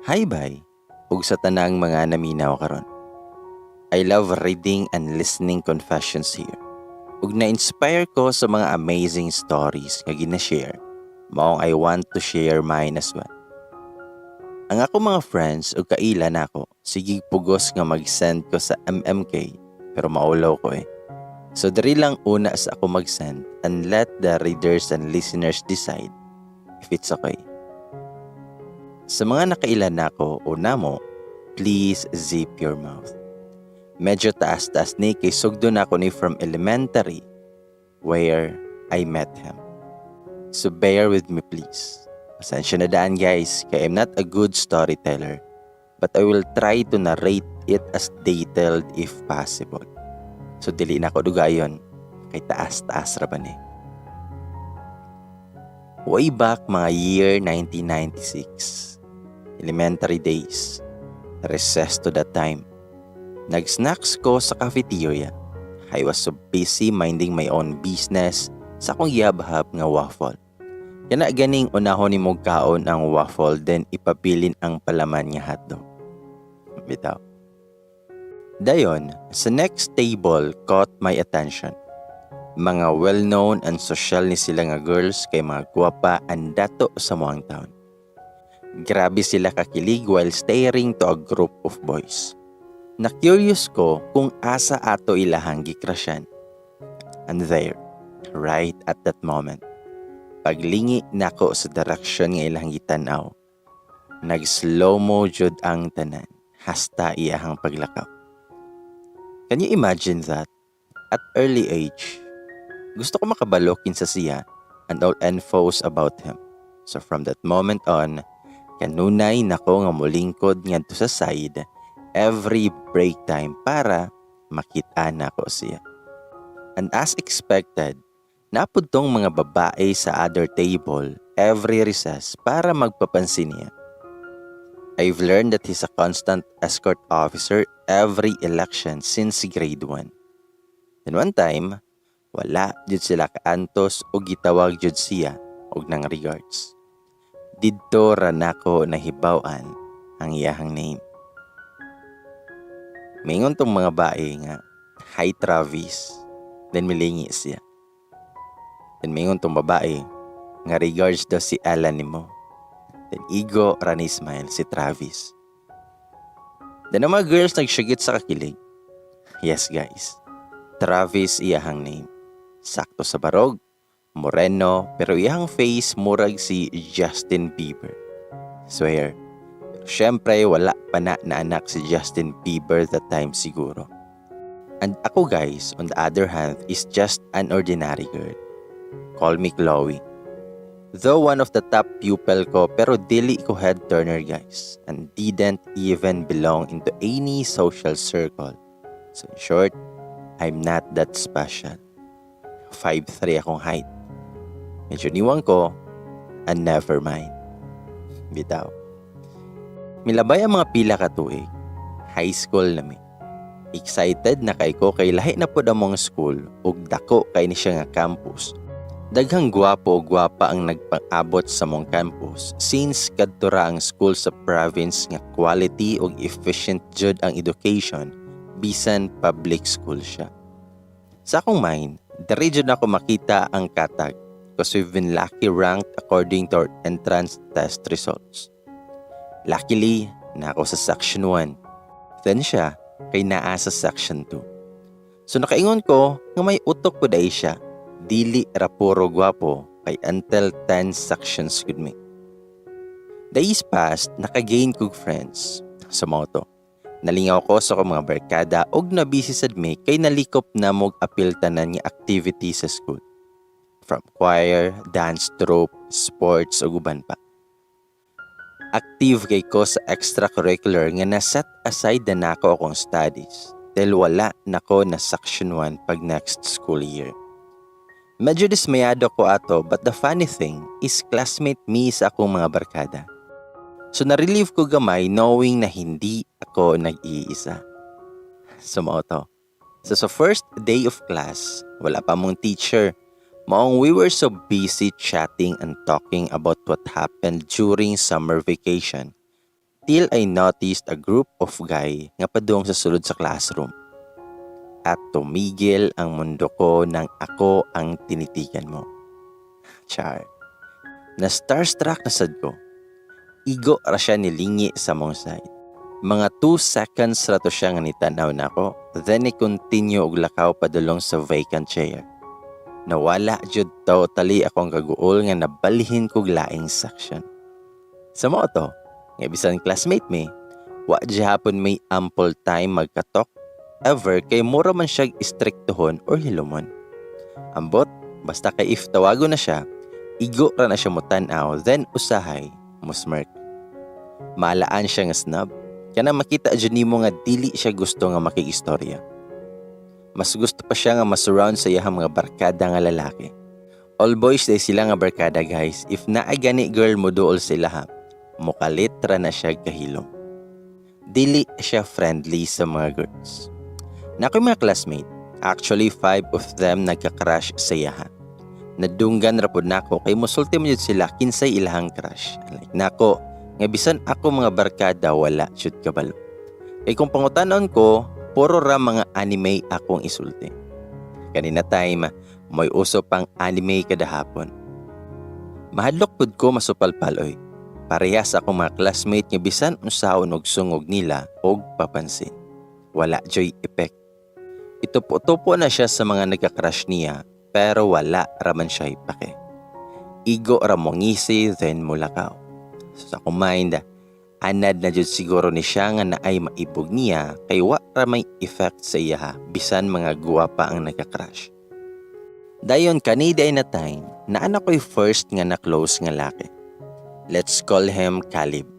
Hi bye, ug sa tanang mga naminaw karon. I love reading and listening confessions here. Ug na-inspire ko sa mga amazing stories nga gina-share. Maong I want to share mine as well. Ang ako mga friends ug kaila nako, sige pugos nga mag-send ko sa MMK pero maulaw ko eh. So diri lang una sa ako mag-send and let the readers and listeners decide if it's okay. Sa mga nakaila nako o namo, please zip your mouth. Medyo taas-taas ni kay sugdo nako ni from elementary where I met him. So bear with me, please. Pasensya na daan, guys, kay I'm not a good storyteller. But I will try to narrate it as detailed if possible. So dili na ko dugayon kay taas-taas ra ba ni. Way back mga year 1996. Elementary days. Recess to that time. Nag-snacks ko sa cafeteria. I was so busy minding my own business sa akong gihabhab nga waffle. Kana ganing unahon nimo kaon ang waffle, then ipabilin ang palaman nga hotdog. Bitaw. Dayon, sa next table caught my attention. Mga well-known and social ni sila nga girls kay mga gwapa and dato sa among town. Grabe sila kakilig while staring to a group of boys. Na-curious ko kung asa ato ilahang gikrasyan. And there, right at that moment, paglingi nako sa direction nga ilahang gitanaw, nag-slow mo jud ang tanan hasta iyahang paglakaw. Can you imagine that? At early age, gusto ko makabalo kinsa siya and all infos about him. So from that moment on, kanunay nako nga molingkod ngadto sa side every break time para makita nako siya. And as expected, naa pud tong mga babae sa other table every recess para magpapansin niya. I've learned that he's a constant escort officer every election since grade 1. Then one time, wala jud sila kaantos o gitawag jud siya og nang regards. Didto ra nako nahibaw-an ang iyahang name. Mingon tong mga bae nga, "Hi, Travis." Then milingi siya. Then mingon tong babae nga regards daw si Ella nimo. Then igo ra ni smile si Travis. Then ang mga girls nagsyugit sa kakilig. Yes, guys, Travis iyahang name. Sakto sa barog, moreno, pero iyahang face murag si Justin Bieber. Swear. Pero syempre wala pa na naanak si Justin Bieber that time siguro. And ako, guys, on the other hand, is just an ordinary girl. Call me Chloe. Though one of the top pupil ko, pero dili ko head turner, guys, and didn't even belong into any social circle. So in short, I'm not that special. 5'3 akong height. Medyo niwang ko, and never mind. Bitaw. Milabay ang mga pila ka tuig. High school na mi. Excited na kay ko kay lahi na pod among school ug dako kay ni siya nga campus. Daghang gwapo o gwapa ang nagpang-abot sa among campus since kadto ra ang school sa province nga quality ug efficient jud ang education bisan public school siya. Sa akong mind, diri jud nako makita ang katag because we've been lucky ranked according to our entrance test results. Luckily, naa ko sa section 1. Then siya kay naa sa section 2. So nakaingon ko nga may utok pud ay siya. Dili ra puro gwapo kay until 10 sections gud mi. Days passed, nakagain kog friends. Sa mao to, nalingaw ko sa akong mga barkada og nabisi sad mi kay nalikop na mog apil tanan nga activity sa school. From choir, dance troupe, sports ug uban pa. Active kay ko sa extracurricular nga na-set aside na nako akong studies dahil wala nako na section 1 pag next school year. Medyo dismayado ko ato, but the funny thing is classmate mi sa akong mga barkada. So na-relieve ko gamay knowing na hindi ako nag-iisa. So mao to. So sa first day of class, wala pa mong teacher. Maong we were so busy chatting and talking about what happened during summer vacation. Until I noticed a group of guy nga padung sa sulod sa classroom. At tumigil ang mundo ko nang ako ang tinitigan mo. Char. Na starstruck na sad ko. Igo ra siya nilingi sa among side. Mga 2 seconds ra to siya nga nitanaw nako, then ni-continue og lakaw padulong sa vacant chair. Nawala jud totally akong kaguol nga nabalhin kog laing section. Sa mao to, nga bisan classmate mi, wa gihapon may ample time magkatalk ever kay mura man siya istriktohon or hilumon. Ambot, basta kay if tawago na siya, igo ra na siya mo tan-aw, then usahay mo smirk. Maalaan siya nga snob. Kana makita jud nimo nga dili siya gusto nga makigistorya. Mas gusto pa siya nga masurround sa iyahang mga barkada nga lalaki. All boys diay sila nga barkada, guys. If naa gani girl mo duol sila ha, mukalit ra na siya kahilom. Dili siya friendly sa mga girls. Naa koy mga classmate, actually five of them, nagka-crush sa iyaha. Nadunggan ra pud nako kay musulti man jud sila kinsay ilahang crush. Like nako nga bisan ako mga barkada wala jud kabalo. Kay kung pangutanon ko, puro ra mga anime akong isulti. Kanina time, may uso pang anime kada hapon. Mahadlok pud ko masupalpal oy. Parehas akong mga classmate nga bisan unsaon og sungog nila og papansin. Wala joy effect. Itupo-tupo na siya sa mga nagka-crush niya pero wala raman siya ipake. Igo ra mo ngisi, then mulakaw. So sa akong mind, anad na jud siguro ni siya nga naay maibog niya kay wa ra may effect sa iya bisan mga guwapa ang nagka-crush. Dayon kani day na time, naa na ko'y first nga na-close nga laki. Let's call him Caleb.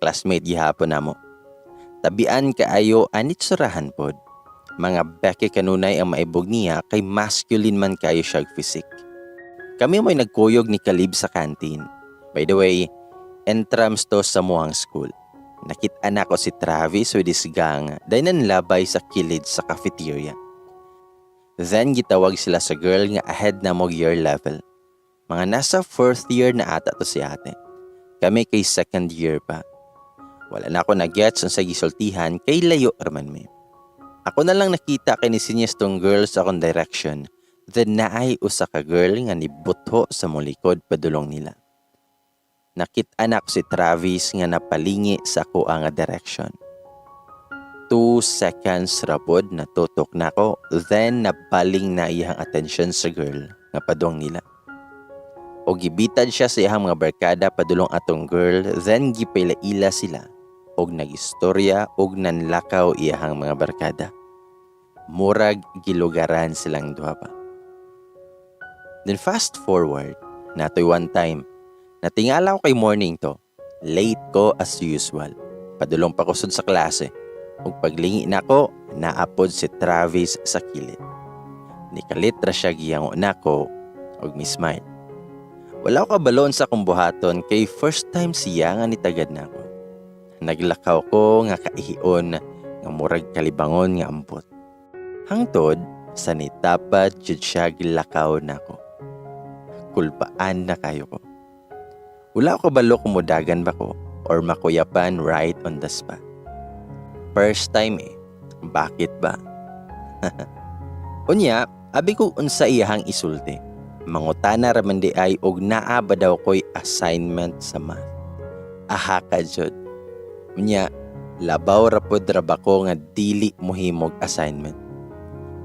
Classmate gihapon namo. Tabian kaayo anit surahan pod. Mga beke kanunay ang maibog niya kay masculine man kayo siya physique. Kami mo'y nagkuyog ni Caleb sa canteen. By the way, entrance to sa muang school. Nakita na ko si Travis with his gang dahil nanlabay sa kilid sa cafeteria. Then gitawag sila sa girl nga ahead na mo year level. Mga nasa fourth year na ata to si ate. Kami kay second year pa. Wala na ako na-gets sa gisultihan kay layo raman mi. Ako na lang nakita kay ni sinyas tong girl sa akong direction. Then naay usa ka girl nga nibutho sa mulikod padulong nila. Nakita na ko si Travis nga napalingi sa ako nga direction. 2 seconds rapod natutok na ko, then nabaling na iyang attention sa girl nga padong nila. O gibitad siya sa iyang mga barkada padulong atong girl, then gipaila-ila sila og nagistorya og nanlakaw iyahang mga barkada. Murag gilugaran silang duha pa. Then fast forward, natoy one time, natingala ko kay morning to. Late ko as usual. Padulong pa ko sud sa klase. Ug paglingi nako, naapod si Travis sa kilid. Nikalit ra siya giyango nako ug mi smile. Wala ko kabalon sa akong buhaton kay first time siya nga nitagad nako. Naglakaw ko nga kaihion nga murag kalibangon nga ambot. Hangtod sa nitapad jud siya gilakaw nako. Kulbaan na kayo ko. Wala ko kabalo kung mudagan ba ko or makuyapan right on the spot. First time eh. Bakit ba? Unya, abi ko unsa iyahang isulti. Mangutana ra man di ay og naa ba daw ko'y assignment sa math. Aha ka jud. Unya, labaw ra pod ra ba ko nga dili mohimog assignment.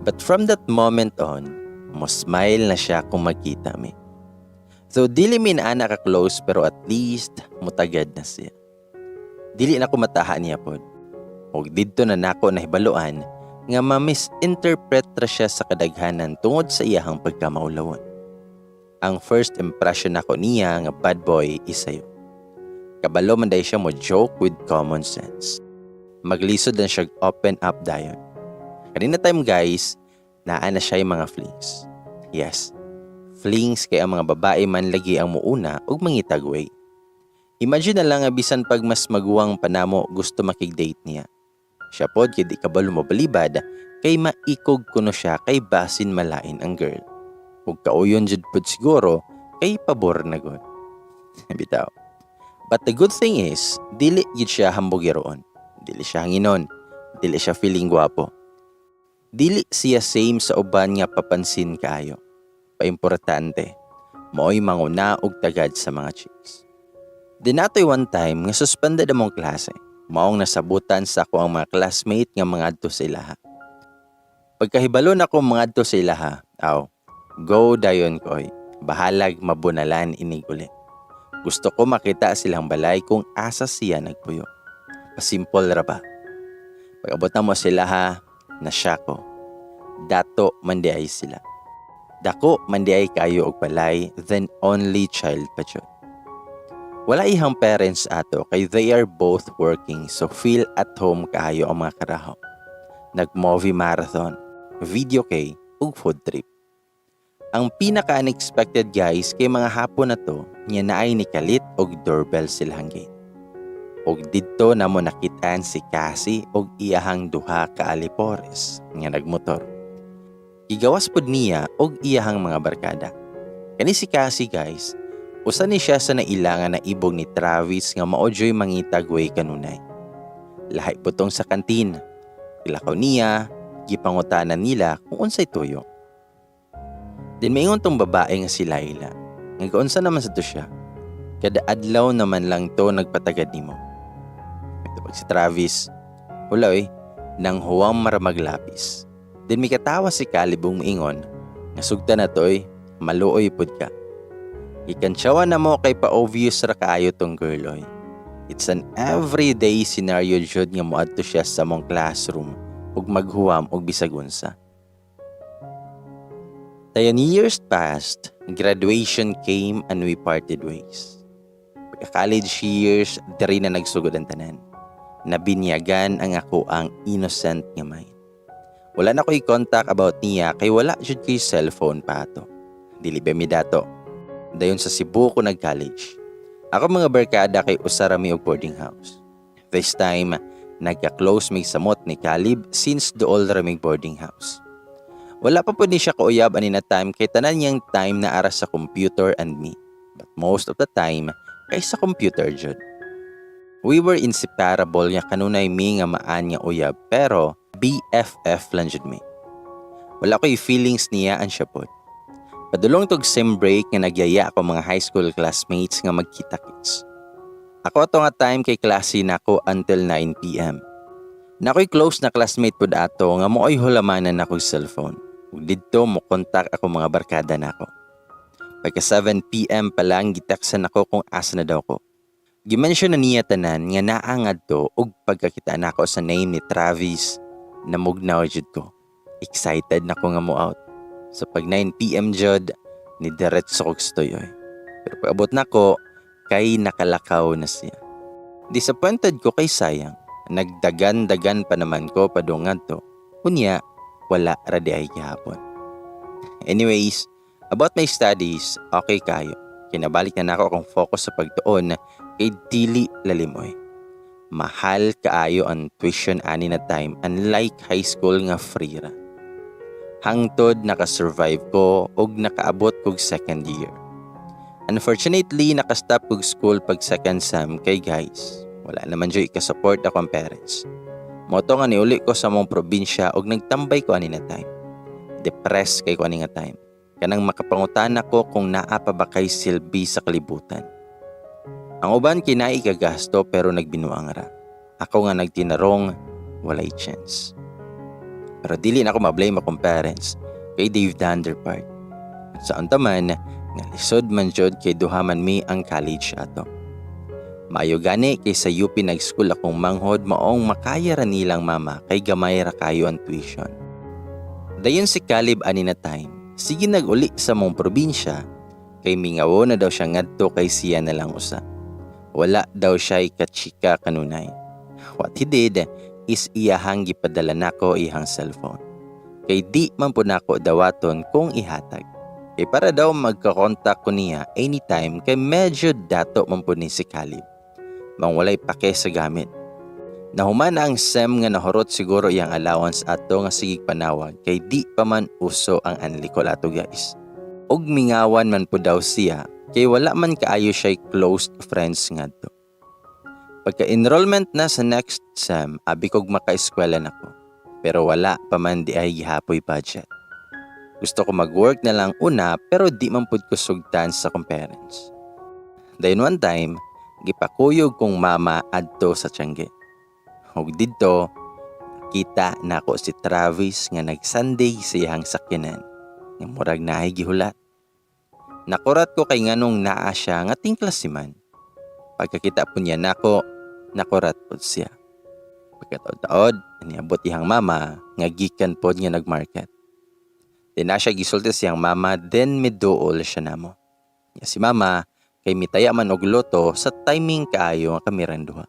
But from that moment on, mo smile na siya kung magkita mi. So dili mi na ka close pero at least mutagad na siya. Dili na ko mataha niya pod. Ug didto na nako nahibaluan nga ma-misinterpret ra siya sa kadaghanan tungod sa iyahang pagkamaulawon. Ang first impression nako niya nga bad boy is sayo. Kabalo man diay siya mo joke with common sense. Maglisod na siya open up dayon. Kanina time, guys, naa na siya yung mga flings. Yes, flings kay ang mga babae man lagi ang muuna ug mangitag way. Imagine na lang nga bisan pag mas maguwang panamo gusto makig-date niya. Siya pod kay di kabalo mo balibad kay maikog kuno siya kay basin malain ang girl. Ug kauyon jud pod siguro kay pabor na gud. Bitaw. But the good thing is, dili gyud siya hambugiroon. Dili siya hanginon. Dili siya feeling gwapo. Dili siya same sa uban nga papansin kaayo. Paimportante, mao'y manguna og tagad sa mga chicks. Then naa toy one time nga suspended among klase. Maong nasabutan sa ako ang mga classmate nga mangadto sa ilaha. Pagkahibalo nako mangadto sa ilaha, aw, go dayon ko oy. Bahalag mabunalan inig uli. Gusto ko makita silang balay kung asa siya nagpuyo. Pasimple ra ba? Pag-abot namo sila ha, na-shock ko. Dato man diay sila. Dako man diay kayo og balay, then only child pa jud. Wala ihang parents ato kay they are both working, so feel at home kaayo ang mga karaho. Nag-movie marathon, videoke ug food trip. Ang pinaka-unexpected, guys, kay mga hapon na to nga naay nikalit og doorbell silang gate. Og didto namo nakitaan si Cassie og iyahang duha ka alipores nga nagmotor. Gigawas pud niya og iyahang mga barkada. Kani si Cassie, guys, usa ni siya sa naila nga naibog ni Travis nga mao juy mangitag way kanunay. Lahi putong sa kantin. Ilakaw niya, gipangutanan nila kung unsay tuyo. Then maingon tong babae nga si Laila. Nga gaunsa naman sa to siya. Kada adlaw naman lang to nagpatagad nimo. Tubag si Travis, "Wala oy, nang huwam mara maglapis." Then mikatawa si Caleb ug moingon nga sugta na to oy, maluoy pud ka. Gikantsawan namo kay pa-obvious ra kaayo tong girl oy. It's an everyday scenario jud nga moadto siya sa among classroom ug maghuwam og bisag unsa. Dayon years passed, graduation came and we parted ways. Pagka college years, diri na nagsugod ang tanan. Nabinyagan ang ako ang innocent nga mind. Wala na ko'y contact about niya kay wala jud ko'y cellphone pa ato. Dili ba mi dato. Dayon sa Cebu ko nag-college. Ako mga barkada kay usa ra mi og boarding house. This time, nagka-close mig samot ni Caleb since dool ra mig boarding house. Wala pa po ni siya kauyab ani na time kay tanan niyang time na ara sa computer and me. But most of the time, kay sa computer jud. We were inseparable nga kanunay mi nga maan nga uyab pero BFF lang jud mi. Wala ko'y feelings niya and siya pod. Padulong tog sem break nga nagyaya ako mga high school classmates nga magkita-kits. Ako ato nga time kay klase nako until 9 p.m. Nakoy close na classmate pod ato nga mooy hulamanan nako cellphone. Ug didto mo kontak ako mga barkada nako. Pagka 7 p.m. pa lang, giteksan ako kung asa na daw ko. Gimension na niya tanan nga naa ngadto ug pagkakita nako sa name ni Travis, namugnaw jud ko. Excited na ko nga mo out. So pag 9 p.m. jud, ni diretso kog sa tuyoy. Pero pag abot nako, kay nakalakaw na siya. Disappointed ko kay sayang. Nagdagan-dagan pa naman ko padung ngadto. Unya, wala ra diay gihapon. Anyways, about my studies, okay kayo. Kinabalik na nako akong focus sa pagtuon kay dili lalimoy. Mahal kaayo ang tuition ani na time, unlike high school nga free ra. Hangtod nakasurvive ko ug nakaabot kog second year. Unfortunately, nakastop kog school pag second sem kay, guys, wala naman jud ka-support akong parents. Mao to nga niuli ko sa among probinsya ug nagtambay ko ani na time. Depressed kay ko ani nga time. Kanang makapangutana ko kung naa pa ba kay silbi sa kalibutan. Ang uban kinai kagasto pero nagbinuang ra. Ako nga nagtinarong, walay chance. Pero dili na ako ma-blame akong parents kay they've done their part. At sa unta man, nga lisod man jud kay duha man mi ang college ato. Maayo gani kay sa UP nag-school akong manghod, maong makaya ra nilang mama kay gamay ra kayo ang tuition. Dayon si Caleb ani na time, sige nag-uli sa mong probinsya kay mingawo na daw siya ngadto kay siya na lang usa. Wala daw siya kachika kanunay. What he did is iyahang gipadala nako iyang cellphone. Kay di man po nako dawaton kung ihatag. Kay para daw magkakontak ko niya anytime kay medyo dato man po ni si Caleb. Mang walay pake sa gamit. Nahuman na ang sem nga nahurot siguro iyang allowance ato nga sigig panawag kay di pa man uso ang unli call ato, guys. Og mingawan man po daw siya kay wala man kaayo siya close friends ngadto. Pagka-enrollment na sa next sem, abi kog maka-eskwela nako. Pero wala pa man diay gihapoy budget. Gusto ko mag-work na lang una, pero di man pud ko sugtan sa akong parents. Then one time, gipakuyog kong mama adto sa tiyangge. Ug didto, kita nako si Travis nga nagsandig sa iyang sakyanan nga murag naay gihulat. Nakurat ko kay nganong naa siya nga tingklas si man. Pagkakita po niya nako, nakurat po siya. Pagkataod-taod, niabot iyang mama nga gikan pod nga nagmarket. Then na siya gisulti siyang mama, then miduol siya namo. Nya si mama kay mitaya man og loto sa timing kaayo nga kami rang duha.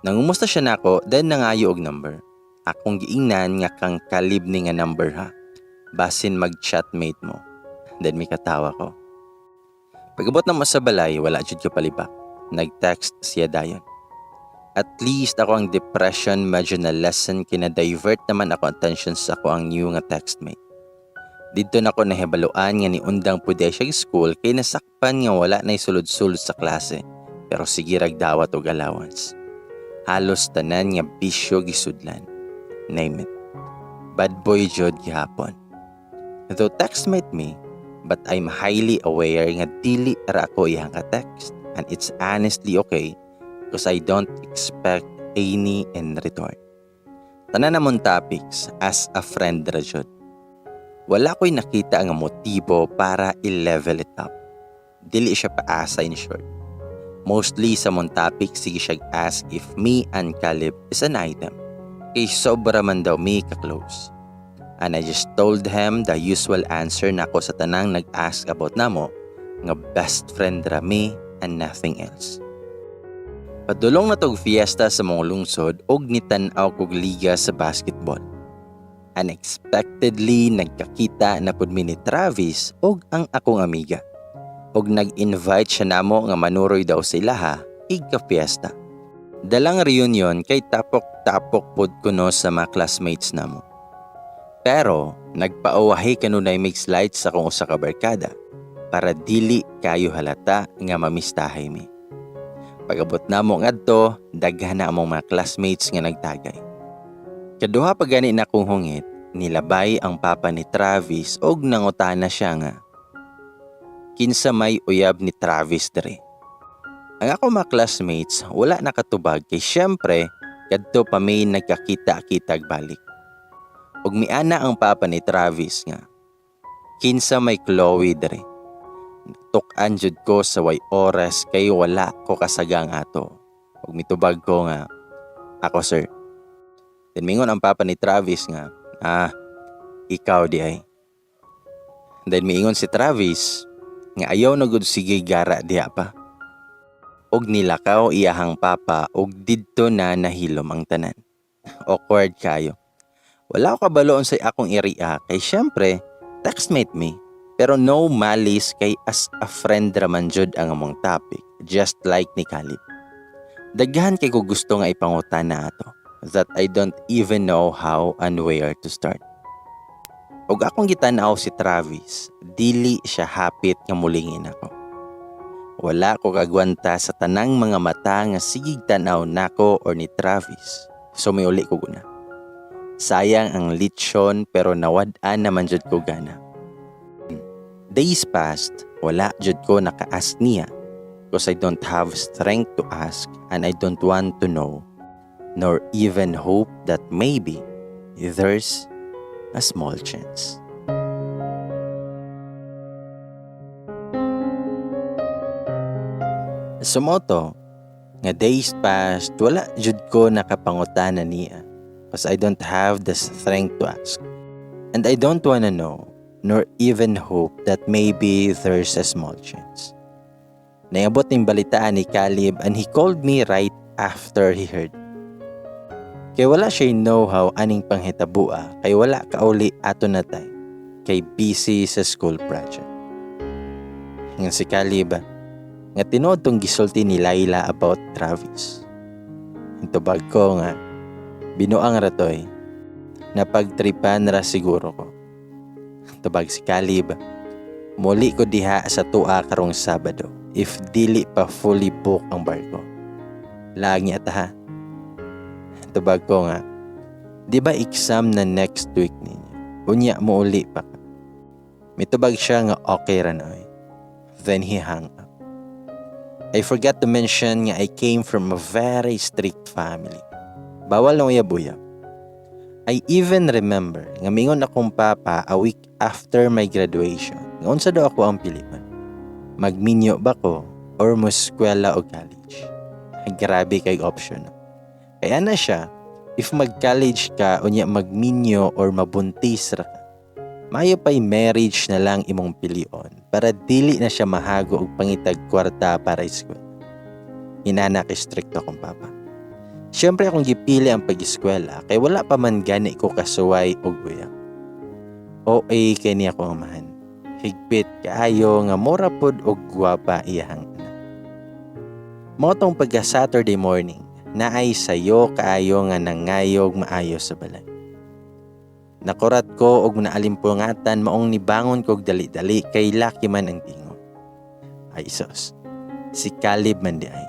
Nangumusta siya nako, then nangayo og number. Akong giingnan nga kang Caleb ni nga number ha. Basin mag-chatmate mo. Then may katawa ko. Pag-abot na mo sa balay, wala jud ko palibak. Nag-text siya dayon. At least ako ang depression medyo na lessen, kina-divert naman ako attention sa ako ang new nga textmate. Didto na ko nahibaluan nga niundang pud siya school kay nasakpan nga wala na sulod-sulod sa klase, pero sige rag dawat og allowance. Halos tanan nga bisyo gisudlan. Name it. Bad boy jud gihapon. Though textmate me, but I'm highly aware nga dili ra ako iyang ka-text, and it's honestly okay because I don't expect any in return. Tanan namon topics as a friend ra jud. Wala ko'y nakita nga motibo para i-level it up. Dili siya paasa, in short. Mostly sa mong topic, sige siya ask if me and Caleb is an item. Kay sobra man daw mi ka-close. And I just told him the usual answer nako sa tanang nag-ask about namo, nga best friend ra mi and nothing else. Padulong na tog fiesta sa mong lungsod og nitan-aw kog liga sa basketball. Unexpectedly, nagkakita na pud mi ni Travis og ang akong amiga. Og nag-invite siya namo nga manuroy daw sa ilaha igka fiesta. Dalang reunion kay tapok-tapok pod kuno sa mga classmates namo. Pero nagpauwahi kanunay mix lights sa akong usa ka barkada para dili kayo halata nga mamistahay mi. Pag-abot namo ngadto, daghan na among mga classmates nga nagtagay. Kaduha pa gani na kong hungit, nilabay ang papa ni Travis og nangutana siya nga, "Kinsa may uyab ni Travis diri?" Ang ako mga classmates wala nakatubag kay syempre kadto pa may nagkakita-kitag balik. Ug miana ang papa ni Travis nga, "Kinsa may Chloe diri?" Tuk-an jud ko sa way oras kay wala ko kasagang ato. Ug mitubag ko nga, "Ako, sir." Then mingon ang papa ni Travis nga, "Ah, ikaw diay." Then miingon si Travis nga ayaw na gud sige gara diha pa. Og nilakaw iyahang papa og didto na nahilom ang tanan. Awkward kayo. Wala ko kabalo unsay akong i-react kay syempre textmate me. Pero no malice kay as a friend raman jud ang among topic, just like ni Caleb. Daghan kay ko gusto nga ipangutana ato that I don't even know how and where to start. Og akong gitan-aw si Travis, dili siya hapit nga mulingin ako. Wala ko kagwanta sa tanang mga mata nga sigig tan-aw nako or ni Travis. So miuli ko guna. Sayang ang lechon, pero nawad-an naman jud ko gana. Days passed, wala jud ko naka-ask niya because I don't have strength to ask and I don't want to know nor even hope that maybe there's a small chance. Sumoto, nga days past, wala jud ko nakapangutana niya because I don't have the strength to ask. And I don't wanna know nor even hope that maybe there's a small chance. Naabot ning balitaan ni Caleb and he called me right after he heard. Kay wala siya know-how aning panghitabua kay wala kauli ato na time kay busy sa school project. Nga si Caleb nga tinuod tong gisulti ni Laila about Travis. Tubag ko nga binuang ratoy, napagtripan ra siguro ko. Tubag si Caleb, muli ko diha sa tua karong Sabado if dili pa fully book ang barko. Lagi ata ha. Tubag ko nga, "Di ba exam na next week ninyo? Unya mo uli pa ka." Mitubag siya nga okay ra na oy. Then he hung up. I forgot to mention nga I came from a very strict family. Bawal ang uyab-uyab. I even remember nga mingon akong papa a week after my graduation nga unsa daw ako ang pilion. Magminyo ba ko or mo eskwela o college? Grabe kay option. Kaya na siya, if mag-college ka unya magminyo or mabuntis ra ka, maayo pa'y marriage na lang imong pilion para dili na siya mahago og pangitag kwarta para eskwela. Inana kay stricto akong papa. Siyempre akong gipili ang pag-eskwela kay wala pa man gani ko kasuway og uyab. OA kay niya ko amahan. Higpit kaayo nga mura pod og gwapa iyahang anak. Mao tong pagka Saturday morning, naay sayo kaayo nga nangayog maayo sa balay. Nakurat ko og naalimpungatan, maong nibangon kog dali-dali kay laki man ang tingog. Ay sos, si Caleb man di ay.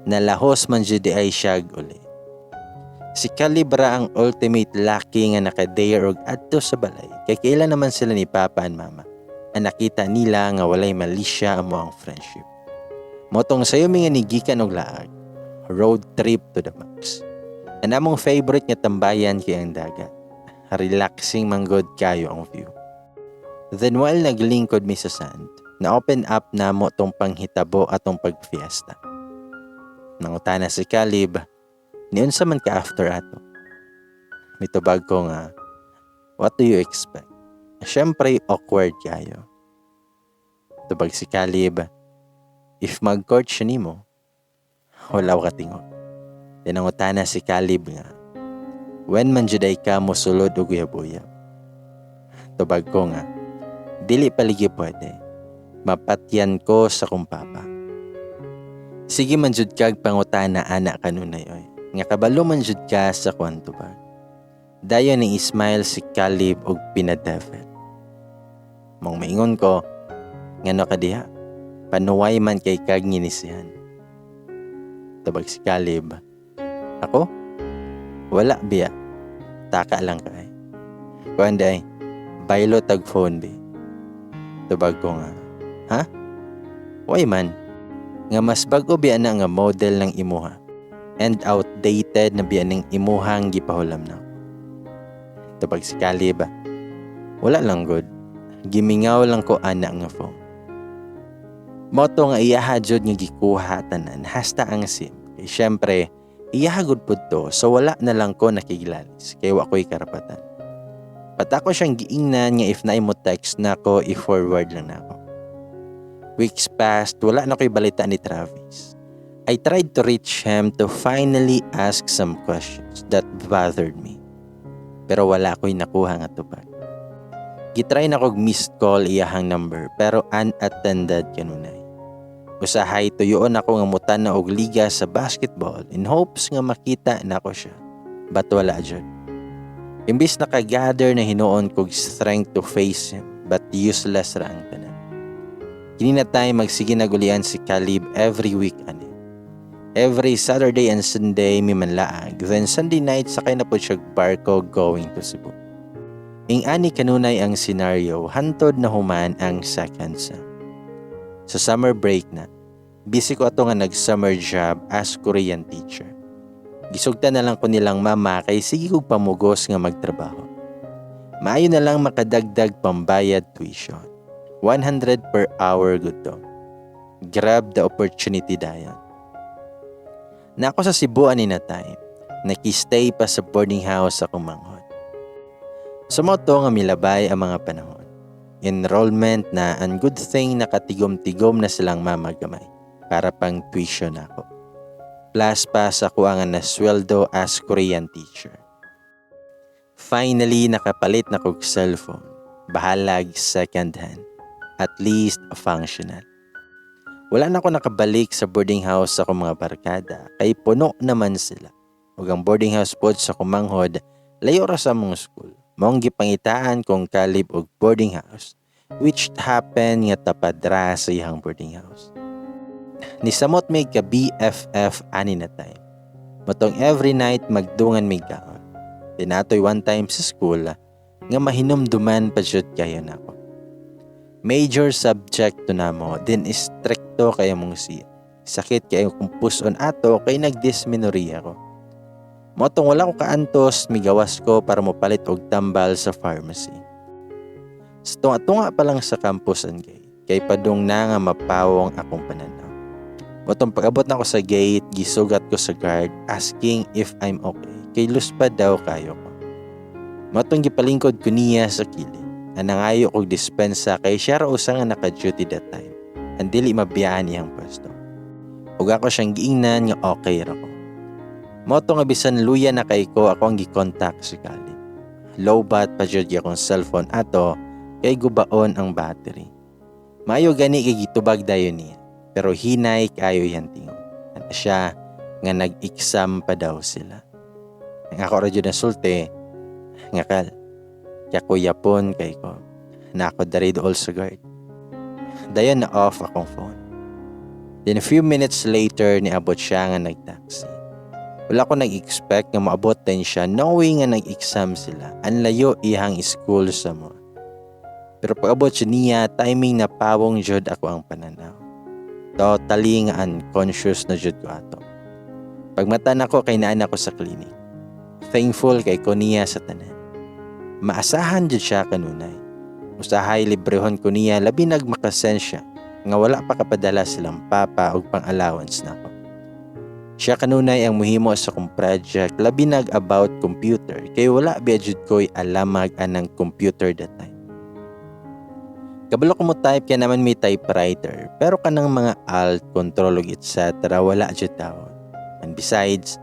Nalahos man jud di ay siya uli. Si Caleb ra ang ultimate laki nga nakadare og adto sa balay kay kaila naman sila ni Papa and Mama. Ang nakita nila nga walay malisya amo ang friendship. Motong sayo mi nga nigikan og laag. Road trip to the max. Ang among favorite nga tambayan kay ang dagat. Relaxing manggod kayo ang view. Then while naglingkod mi sa sand, na-open up na mo tong panghitabo atong pagfiesta. Nangutana si Caleb, "Niunsa man ka after ato?" Mitubag ko nga, "What do you expect? Siyempre, awkward kayo." Tubag si Caleb, "If mag-court siya nimo?" Wala ko katingog. Tinangutana si Caleb nga, "When man juday ka mo sulod og uyab-uyab?" Tubag ko nga, "Dili paligi pwede. Mapatyan ko sa kong papa." "Sige man jud kag pangutana ana kanunay oy. Nga kabalo man jud ka sa kuan tubag." Dayon ni smile si Caleb og pinadevil. Mong maingon ko, "Ngano ka diha? Panuway man kay kag nginisihan." Tubag si Caleb, "Ako? Wala biya. Taka lang kay. Kuan day, baylo tag phone bi." Tubag ko nga, "Ha? Why man?" Nga mas bago biya na nga model ng imuha and outdated na biya ning imuhang gipahulam na. Tubag si Caleb, "Wala lang good. Gimingaw lang ko ana nga phone." Moto nga iyaha jud nga gikuha tanan hasta ang SIM. Kay syempre, iyaha gud pud to, so wala na lang ko nakiglalis kay wa ko'y karapatan. Pata ko siyang giingnan nga if naay mo text nako, i-forward lang nako. Weeks passed, wala na ko'y balita ni Travis. I tried to reach him to finally ask some questions that bothered me. Pero wala ko'y nakuha nga tubag. Gitry na kog missed call iyahang number pero unattended kanunay. Usahay tuyoon ako nga mutan na og liga sa basketball in hopes nga makita nako siya. But wala jud. Imbis nakagather na hinuon kog strength to face him, but useless ra ang tanan. Kini na time magsige nagulian si Caleb every week ani. Every Saturday and Sunday mi manlaag, then Sunday night sakay na po siya barko going to Cebu. Ing ani kanunay ang scenario hantod na human ang second sem. Sa summer break na, busy ko ato nga nag-summer job as Korean teacher. Gisugtan na lang ko nilang mama kay sige kog pamugos nga magtrabaho. Maayo na lang makadagdag pambayad tuition. 100 per hour gud to. Grab the opportunity dayon. Na ako sa Cebu ani na time. Naki-stay pa sa boarding house akong manghod. Sumoto nga milabay ang mga panahon. Enrollment na and good thing nakatigom-tigom na silang mama gamay para pang tuition ako. Plus pa sa kuha nga na sweldo as Korean teacher. Finally, nakapalit na kog cellphone. Bahalag second hand. At least functional. Wala na ako nakabalik sa boarding house sa akong mga barkada kay puno naman sila. Ug ang boarding house pod sa kumanghod layo ra sa among school. Maong gipangitaan kong Caleb og boarding house, which happen nga tapad ra sa iyang boarding house. Nisamot may ka BFF ani na time. Mao tong every night magdungan may kaon. Tinatoy one time sa school nga mahinumduman pa jud kayo nako. Major subject to namo, then istrikto kay mong siya. Sakit kayo kung puson ato kay nagdysmenorrhea ko. Mao tong wala ko kaantos, migawas ko para mopalit og tambal sa pharmacy. Sa tunga-tunga pa lang sa campus ang gate, kay padung na nga mapawong akong pananaw. Mao tong pag-abot na ko sa gate, gisugat ko sa guard asking if I'm okay. Kay luspad daw kayo ko. Mao tong gipalingkod ko niya sa kilid. Ang nangayo kog dispensa kay siya ra usa nga naka-duty that time. Ang dili mabiyaan iyang pwesto. Ug ako siyang giingnan nga okay ra ko. Mao to nga bisan luya na kay ko, ako ang gi-contact si Caleb. Low bat pa jud akong cellphone ato kay gubaon ang battery. Maayo gani kay gitubag dayon niya, pero hinay kayo iyang tingog. Ana siya nga nag-exam pa daw sila. Ang ako ra jud na sulti nga kal. Kakuyapon kay ko. Na ako dari dool sa guard. Dayon na off akong phone. Then a few minutes later, niabot siya nga nag-taxi. Wala ko nag-expect nga maabot din siya knowing nga nag-exam sila. Ang layo iyang school sa mo. Pero pag-abot siya niya, timing na pawong jud ako ang pananaw. Totally nga unconscious na jud ko ato. Pagmata nako kay naan ako sa clinic. Thankful kay ko niya sa tanan. Maasahan jud siya kanunay. Usahay librehon ko niya, labi nag makasensya nga wala pa kapadala silang papa og pang-allowance nako. Siya kanunay ang muhimo sa akong project, labi nag about computer, kay wala biya jud ko'y alamag anang computer that time. Kabalo ko mo type kaya naman may typewriter, pero kanang mga alt, control ug etc. wala jud tawon. And besides,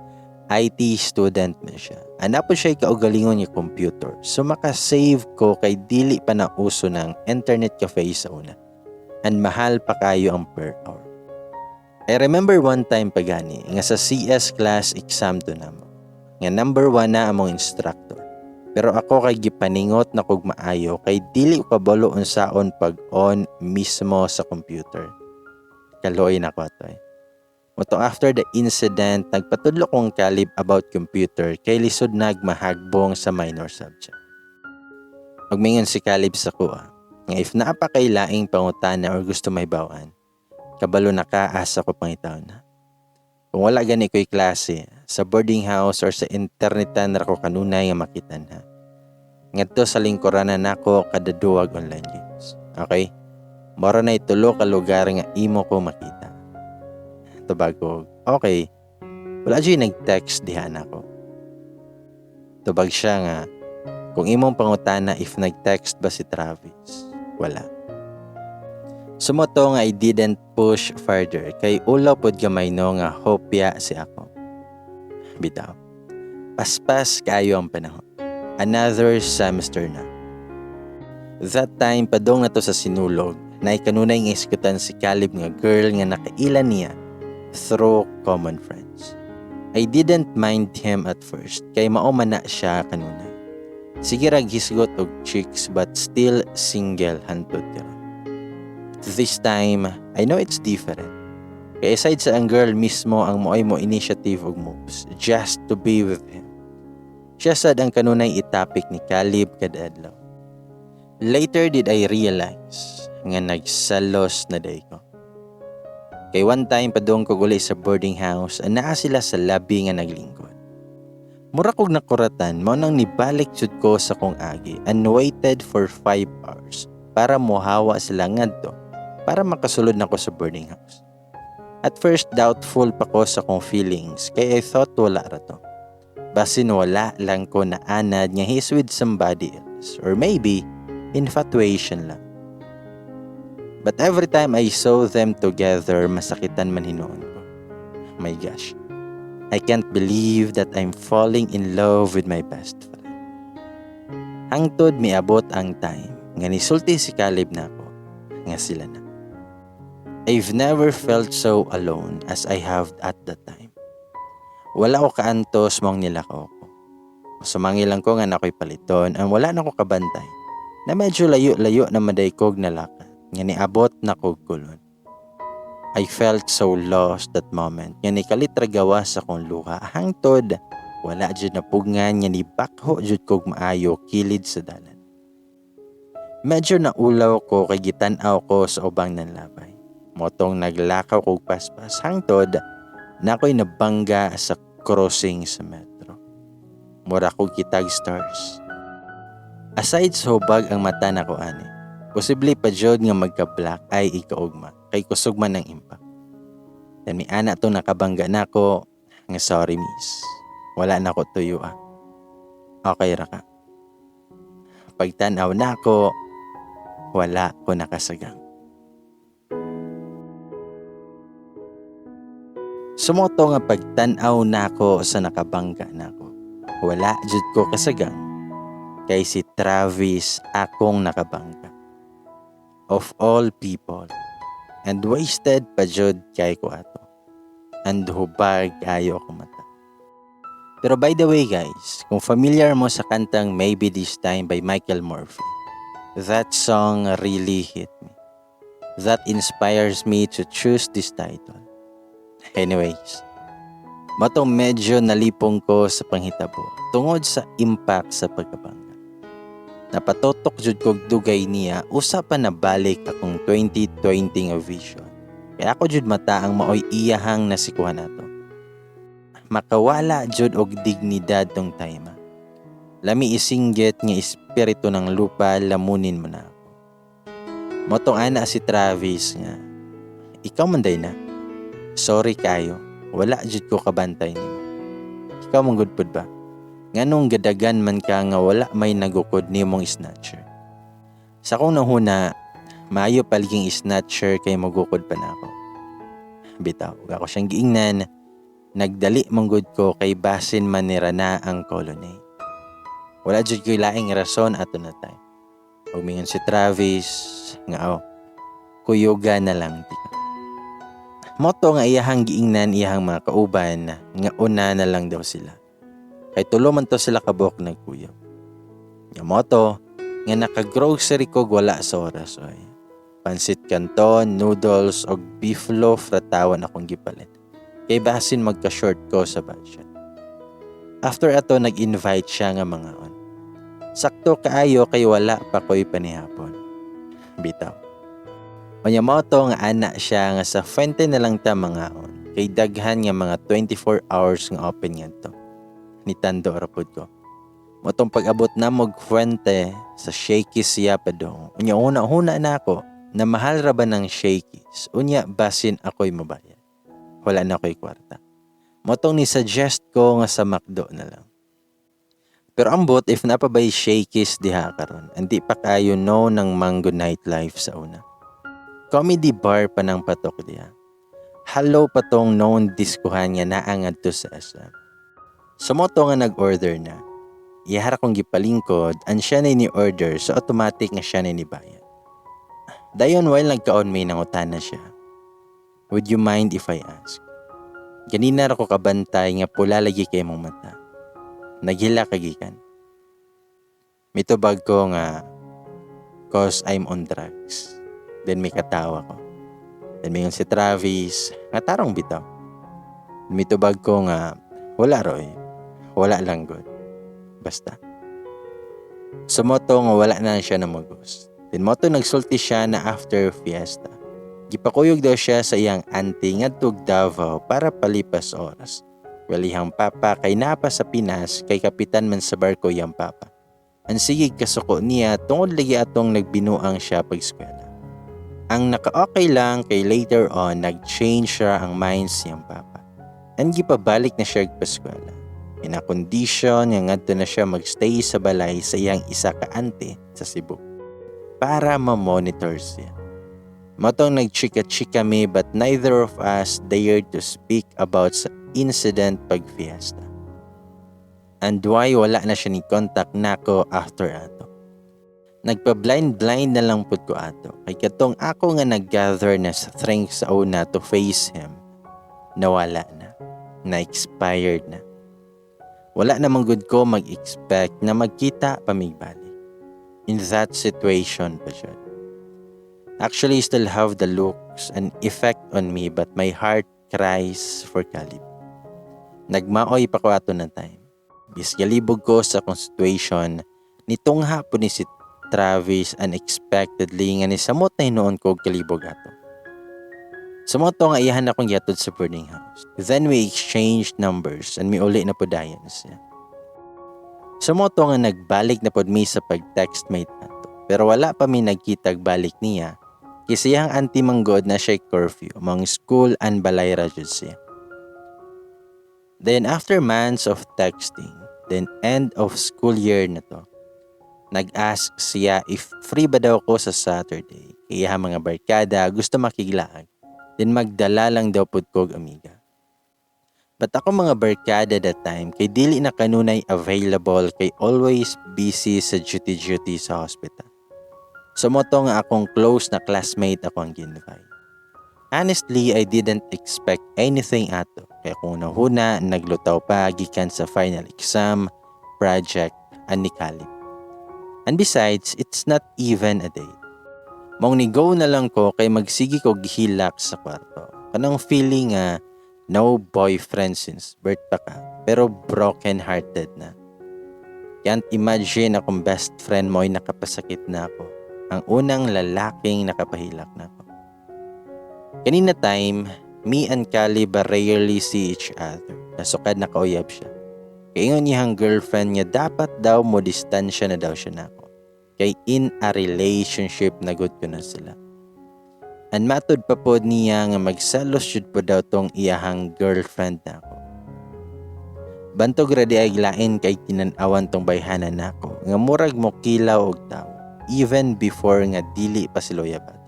IT student man siya. Ana po siya kaugalingon nga computer. So makasave ko kay dili pa na uso ng internet cafe sa una. And mahal pa kayo ang per hour. I remember one time pa gani nga sa CS class exam to namo. Nga number one na among instructor. Pero ako kay gipaningot na kog maayo kay dili ko kabalo unsaon pag on mismo sa computer. Kaluoy na ko ato eh. Mao to after the incident, nagpatudlo kong Caleb about computer kay lisod nag mahagbong sa minor subject. Magmingon si Caleb sa kuha, nga if naa pa kay laing pangutana or gusto mahibaw-an, kabalo na ka asa ko pangitaon na. Kung wala gani ko'y klase, sa boarding house or sa internetan ra ko kanunay nga makita na. Ngadto sa lingkuranan nako kada duwag online games. Okay? Mora na tulo ka lugar nga imo ko makita. Tubag ko, "Okay." Wala dyan nag-text diha nako. Tubag siya nga, "Kung imong pangutana if nag-text ba si Travis, wala." So mao to nga I didn't push further kay ulaw pod gamay no nga hopya si ako. Bitaw. Paspas kayo ang panahon. Another semester na. That time, padong na to sa Sinulog, na ikanunay nga iskutan si Caleb nga girl nga nakaila niya through common friends. I didn't mind him at first kay mao man na siya kanunay. Sige rag hisgot og chicks but still single hantod karon. This time, I know it's different. Kay aside sa ang girl mismo ang moay mo initiative og moves just to be with him. Siya sad ang kanunay itapik ni Caleb kada adlaw. Later did I realize nga nagsalos na day ko. Kay one time, padung ko guli sa boarding house, anaa sila sa lobby nga naglingkod. Mura kog nakuratan, mao nang nibalik jud ko sa kong agi and waited for 5 hours para mohawa sila ngadto para makasulod nako sa boarding house. At first, doubtful pa ko sa kong feelings kay I thought wala ra to. Basin wala lang ko naanad nga he's with somebody else or maybe infatuation lang. But every time I saw them together, masakitan man hinuon ko. My gosh. I can't believe that I'm falling in love with my best friend. Hangtod miabot ang time nga nisulti si Caleb nako nga sila na. I've never felt so alone as I have at that time. Wala ko kaantos mong nilakaw ko. Sumangil lang ko nga nako'y paliton ang wala na ko kabantay na medyo layo-layo na maday kog nalakad nga niabot na kog kulon. I felt so lost that moment nga nikalit ra gawas akong luha hangtod wala jud napugngan nga nibakho jud kog maayo kilid sa dalan. Medyo naulaw ko kay gitan-aw ko sa ubang nanlabay. Mao tong naglakaw kog paspas hangtod na ako'y nabangga sa crossing sa metro. Mura kog kitag stars. Aside sa hubag ang mata nako ani, posible pa jud nga magka-black eye ikaugma kay kusog man ang impact. Then may ana to nakabangga nako nga, "Sorry, miss. Wala na ko tuyo ah. Okay ra ka?" Pagtanaw nako, wala ko nakasagang. So mao to nga pagtan-aw nako sa nakabangga nako, wala jud ko kasagang kay si Travis akong nakabangga. Of all people. And wasted pa jud kay ko ato. And hubag ayo ako mata. Pero by the way guys, kung familiar mo sa kantang "Maybe This Time" by Michael Murphy, that song really hit me. That inspires me to choose this title. Anyways, mao tong medyo nalipong ko sa panghitabo tungod sa impact sa pagkabangga. Napatutok jud kog dugay niya usa pa nabalik akong 2020 nga vision. Kaya ako jud mata ang maoy iyahang nasikuhan nato. Makawala jud og dignidad tong time. Lami isinggit nga espiritu ng lupa, lamunin mo na ako. Mao tong ana si Travis nga, "Ikaw man day na. Sorry kayo, wala jud ko kabantay nimo. Ikaw man gud pud ba? Nganong gadagan man ka nga wala may nagukod nimong snatcher?" Sa akong nahuna, maayo paliging snatcher kay magukod pa nako. Bitaw, ug ako siyang giingnan, nagdali man gud ko kay basin man nira na ang colonnade. Wala jud ko'y laing rason ato na time. Ug mingon si Travis nga, "Oh, kuyuga na lang tika." Mao to nga iyahang giingnan iyahang mga kauban nga una na lang daw sila. Kay tulo man to sila kabuok nagkuyog. Nga mao to nga naka-grocery ko wala sa oras oy. Pansit canton, noodles og beef loaf ratawan akong gipalit. Kay basin magka-short ko sa budget. After ato, nag-invite siya nga mangaon. Sakto kaayo kay wala pa ko'y panihapon. Bitaw. Unya mao to nga ana siya nga sa Fuente na lang ta mangaon kay daghan nga mga 24 hours nga open ngadto. Nitando ra pud ko. Mao tong pag-abot na mog Fuente, sa Shakey's siya padong. Unya una-una na ako na mahal ra ba ng Shakey's. Unya basin ako'y mabayad. Wala na ako'y kwarta. Mao tong ni-suggest ko nga sa McDo na lang. Pero ambot if naa pa bay Shakey's diha karon. Indi pa kayo no ng Mango Nightlife sa una. Comedy bar pa ng patok diha. Hello pa tong known diskuhan nga naa ngadto sa SM. So mao to nga nag-order na. Iyahara kong gipalingkod, an siya na ni-order, so automatic nga siya na ni bayad. Dayon while nagkaon may nangutana siya. "Would you mind if I ask? Ganina ra ko kabantay nga pula lagi kay mong mata. Naghila ka gikan?" Mitubag ko nga, "'Cause I'm on drugs." Then may katawa ko. Then mingon si Travis, nga, "Tarong bitaw." Mitubag ko nga, "Wala roy. Wala lang gud. Basta." So mao to nga wala na siya na magos. Then mao to nagsulti siya na after fiesta, gipakuyog daw siya sa iyang auntie ngadtog Davao para palipas oras. Well, iyang papa kay naa pa sa Pinas kay kapitan man sa barko iyang papa. Ang sige kasuko niya tungod lagi atong nagbinuang siya pag eskwela. Ang naka-okay lang kay later on nag-change siya ang minds siyang papa. And gipabalik na siya eskwela. Ina kondisyon nga ngadto na siya magstay sa balay sa iyang isa ka auntie sa Cebu para ma-monitor siya. Mao tong nagchika-chika mi, but neither of us dared to speak about sa incident pag fiesta. And why wala na siya ni contact nako after ato. Nagpa-blind-blind na lang pud ko ato. Kay katong ako nga nag-gather na sa strength sa una to face him, nawala na. Na-expired na. Wala namang good ko mag-expect na magkita pa migbalik. In that situation pa siya. Actually, still have the look looks an effect on me, but my heart cries for Caleb. Nagmaoy pa ko ato na time. Bis galibog ko sa akong situation, nitungha po ni si Travis unexpectedly nga nisamot na hinuon ko og kalibog ato. Sa mao to nga iyahan akong gihatod sa boarding house. Then we exchanged numbers and miuli na po dayon siya. Sa mao to nga nagbalik na pod mi sa pag-text mate ato. Pero wala pa mi nagkitag balik niya kay siyang auntie manggod naa siya curfew among school and balay ra jud siya. Then after months of texting, then end of school year na to, nag-ask siya if free ba daw ko sa Saturday. Kaya mga barkada gusto makiglaag. Then magdala lang daw pud kog amiga. But ako mga barkada that time kay dili na kanunay available kay always busy sa duty-duty sa hospital. So mao to nga akong close na classmate ako ang gi-invite. Honestly, I didn't expect anything ato. Kay akong hunahuna, naglutaw pa gikan sa final exam, project, and ni Caleb. And besides, it's not even a date. Maong ni go na lang ko kay magsige ko gihilak sa kwarto. Kanang feeling nga no boyfriend since birth pa ka, pero broken hearted na. Can't imagine akong best friend mo ay nakapasakit na ako. Ang unang lalaking nakapahilak na ako. Kanina time, me and Caleb rarely see each other. Nasukad na kauyab siya. Kaingon niyang girlfriend niya dapat daw mo distansya na daw siya nako. Kay in a relationship na gud ko na sila. And matod pa pod niya nga magselos jud po daw tong iyahang girlfriend nako. Bantog ra di ay lain kay tinan-awan tong bayhanan nako nga murag mo kilaw og tawo even before nga dili pa sila uyab ato.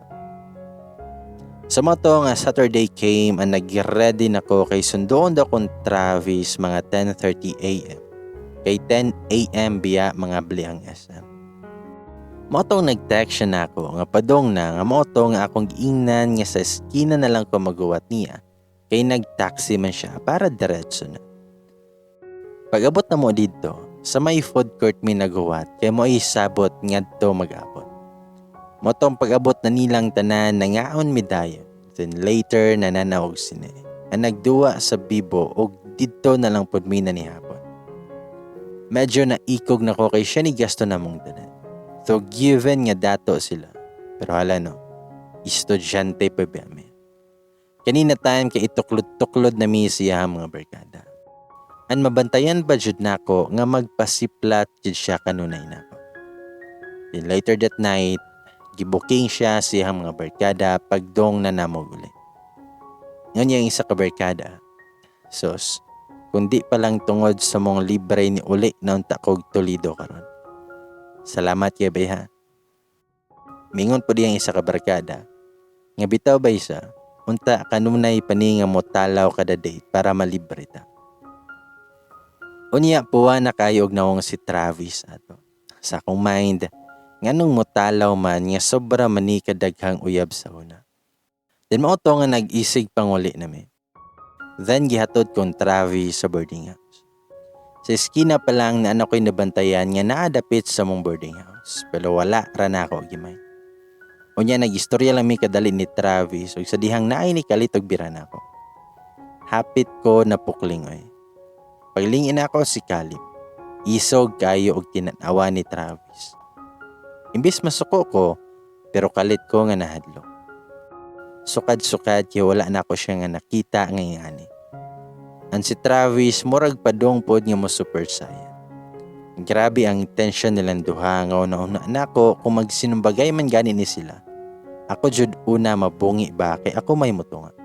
Sa mao to nga Saturday came and nag-ready na ko kay sundoon daw kong Travis mga 10:30 a.m. Kay 10 a.m. biya mga bli ang SM. Mao tong nag-text siya nako nga padong na nga mao to nga akong giingnan nga sa eskina na lang ko maguwat niya kay nag-taxi man siya para diretso na. Pag-abot na mo didto, sa may food court mi naguwat kay mo ay sabot ngadto mag-abot. Mao tong pag-abot na nilang tanan, nangaon mi dayon. Then later nananaw og sine. Ang nagduwa sa Bibo og didto na lang pud mi na nihapon. Medyo naikog na ko kay siya ni gasto namong tanan. So given nga dato sila. Pero hala no, estudyante pa ba mi. Kanina time kay ituklod-tuklod na mi siya ang mga barkada. An mabantayan ba jud nako nga magpasiplat jud siya kanunay nako. Then later that night, gibuking siya siyang mga barkada pagdong na namo uli. Ngayon yung isa ka barkada, "Sos, kundi pa lang tungod sa mong libre ni uli na unta kog Toledo karon. Salamat kay bay ha." Mingon po diyang isa ka barkada, nga "Bitaw ba isa, unta kanunay pa ni nga mo talaw kada date para malibre ta." Unya puwa na kayo og nawong si Travis ato. Sa akong mind, nganong motalaw man nga sobra man ni kadaghang uyab sa una. Then mao to nga nag-isig panguli nami. Then gihatod kong Travis sa boarding house. Sa eskina pa lang na ano ko'y nabantayan nga naadapit sa mong boarding house. Pero wala ra na ako gimay. Unya nag-istorya lang mi kadali ni Travis ug sa dihang naay ni kalit og bira nako. Hapit ko napukling oy. Paglingin ako si Caleb. Isog kayo og tinanawa ni Travis. Imbis masuko ko, pero kalit ko nga nahadlok. Sukad-sukad kay wala na ako siya nga nakita nga ingani. An si Travis murag padong pod nga mo super saiyan. Grabe ang tension nilang duha nga una-una nako kung magsinumbagay man gani ni sila. Ako jud una mabungi ba kay ako may mutunga.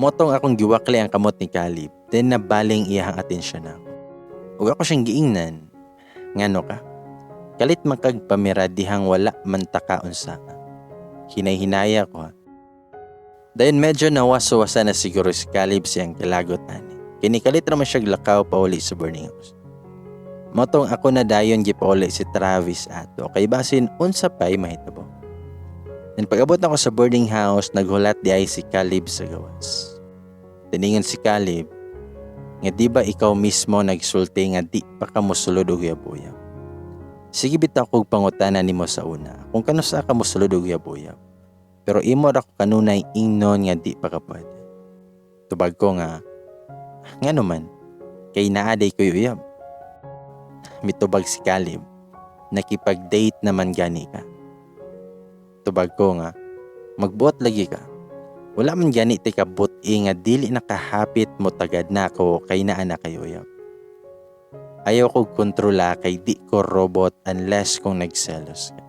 Mao tong akong giwakli ang kamot ni Caleb, then nabaling iyahang atensyon nako. Ug ako siyang giingnan, "Ngano ka? Kalit man kag pamira dihang wala man ta ka unsa ka." Hinay-hinaya ko ha. Dayon medyo nawaso-wasa na siguro si Caleb siyang kilagot ani. Kinikalit raman siya lakaw pauli sa boarding house. Mao tong ako na dayon gipauli si Travis ato kay basin unsa pa'y mahitabo. Then pag-abot nako sa boarding house, naghulat di ay si Caleb sa gawas. Tiningan si Caleb, nga "Di ba ikaw mismo nagsulti nga di pa ka mosulod og uyab-uyab? Sige bitaw kog pangutana nimo sa una kung kanusa ka mosulod og uyab-uyab." Pero imo ra ko kanunay ingnon nga di pa ka pwede. Tubag ko nga, ngano man, kay naa diay ko'y uyab. Mitubag si Caleb, nakipag-date naman gani ka. Tubag ko nga, magbuot lagi ka. Wala man gani ti kabuti nga dili nakahapit mo tagad nako kay naa na kay uyab. Ayaw ko kontrola kay di ko robot unless kung nagselos ka.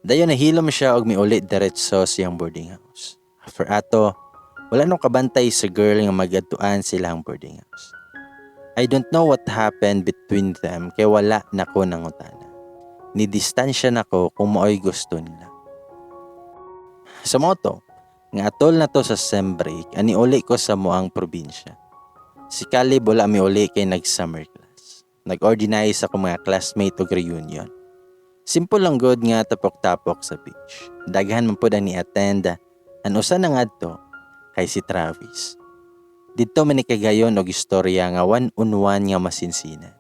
Dayon nahilom siya og miuli diretso siyang boarding house. After ato, wala nung kabantay sa girl nga magadtuan sila ang boarding house. I don't know what happened between them kay wala na ko nangutana. Ni distansya nako kung maoy gusto nila. Sa moto, nga atol na to sa sem break, ani uli ko sa moang probinsya. Si Caleb wala miuli kay nag-summer class. Nag-organize ako mga classmate og reunion. Simple lang good nga tapok-tapok sa beach. Daghan man pud ang ni-attend. Ang usa na ngadto kay si Travis. Didto man ni kagayon og istorya nga one on one nga masinsinan.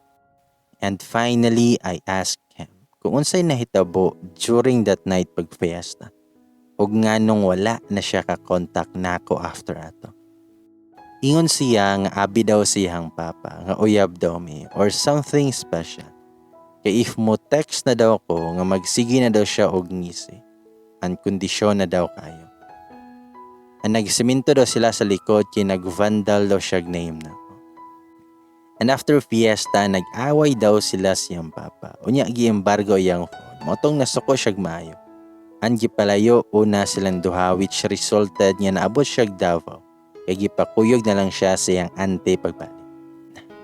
And finally, I asked him kung unsay nahitabo during that night pag fiesta. Ug nganong wala na siya ka-contact nako after ato. Ingon siya nga abi daw siyang papa, nga uyab daw mi or something special. Kay if mo text na daw ko nga magsige na daw siya og ngisi, ang kondisyon na daw kayo. Ang nagsiminto daw sila sa likod kay nagvandal daw siya name na ko. And after fiesta, nag-away daw sila siyang papa. Unya giembargo iyang phone. Motong nasuko siya maayo. Ang gipalayo una silang duha, which resulted nga naabot siya Davao. Kay gipakuyog na lang siya sa iyang ante pagbalik.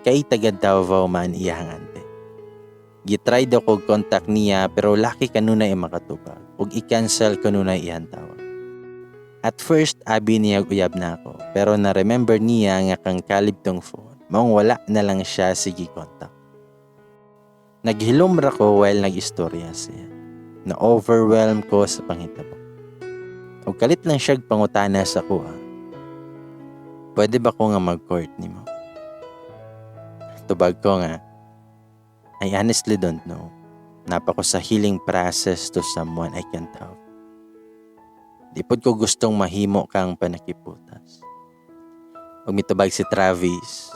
Kay taga Davao man iyang ante. Gitry daw kog contact niya pero laki kanunay makatubag ug i-cancel kanunay iyang tawag. At first, abi niya uyab na ako, pero na-remember niya nga kang Caleb tong phone. Maong wala na lang siya sige contact. Naghilom ra ko while nag-istorya siya. Na-overwhelm ko sa panghitabo. Ug kalit lang siya pangutana sa kuha. Pwede ba ko nga mag-court nimo? Tubag ko nga, I honestly don't know. Naa pa ko sa healing process to someone I can't have. Di pod ko gustong mahimo kang panakiputas. Ug mitubag si Travis,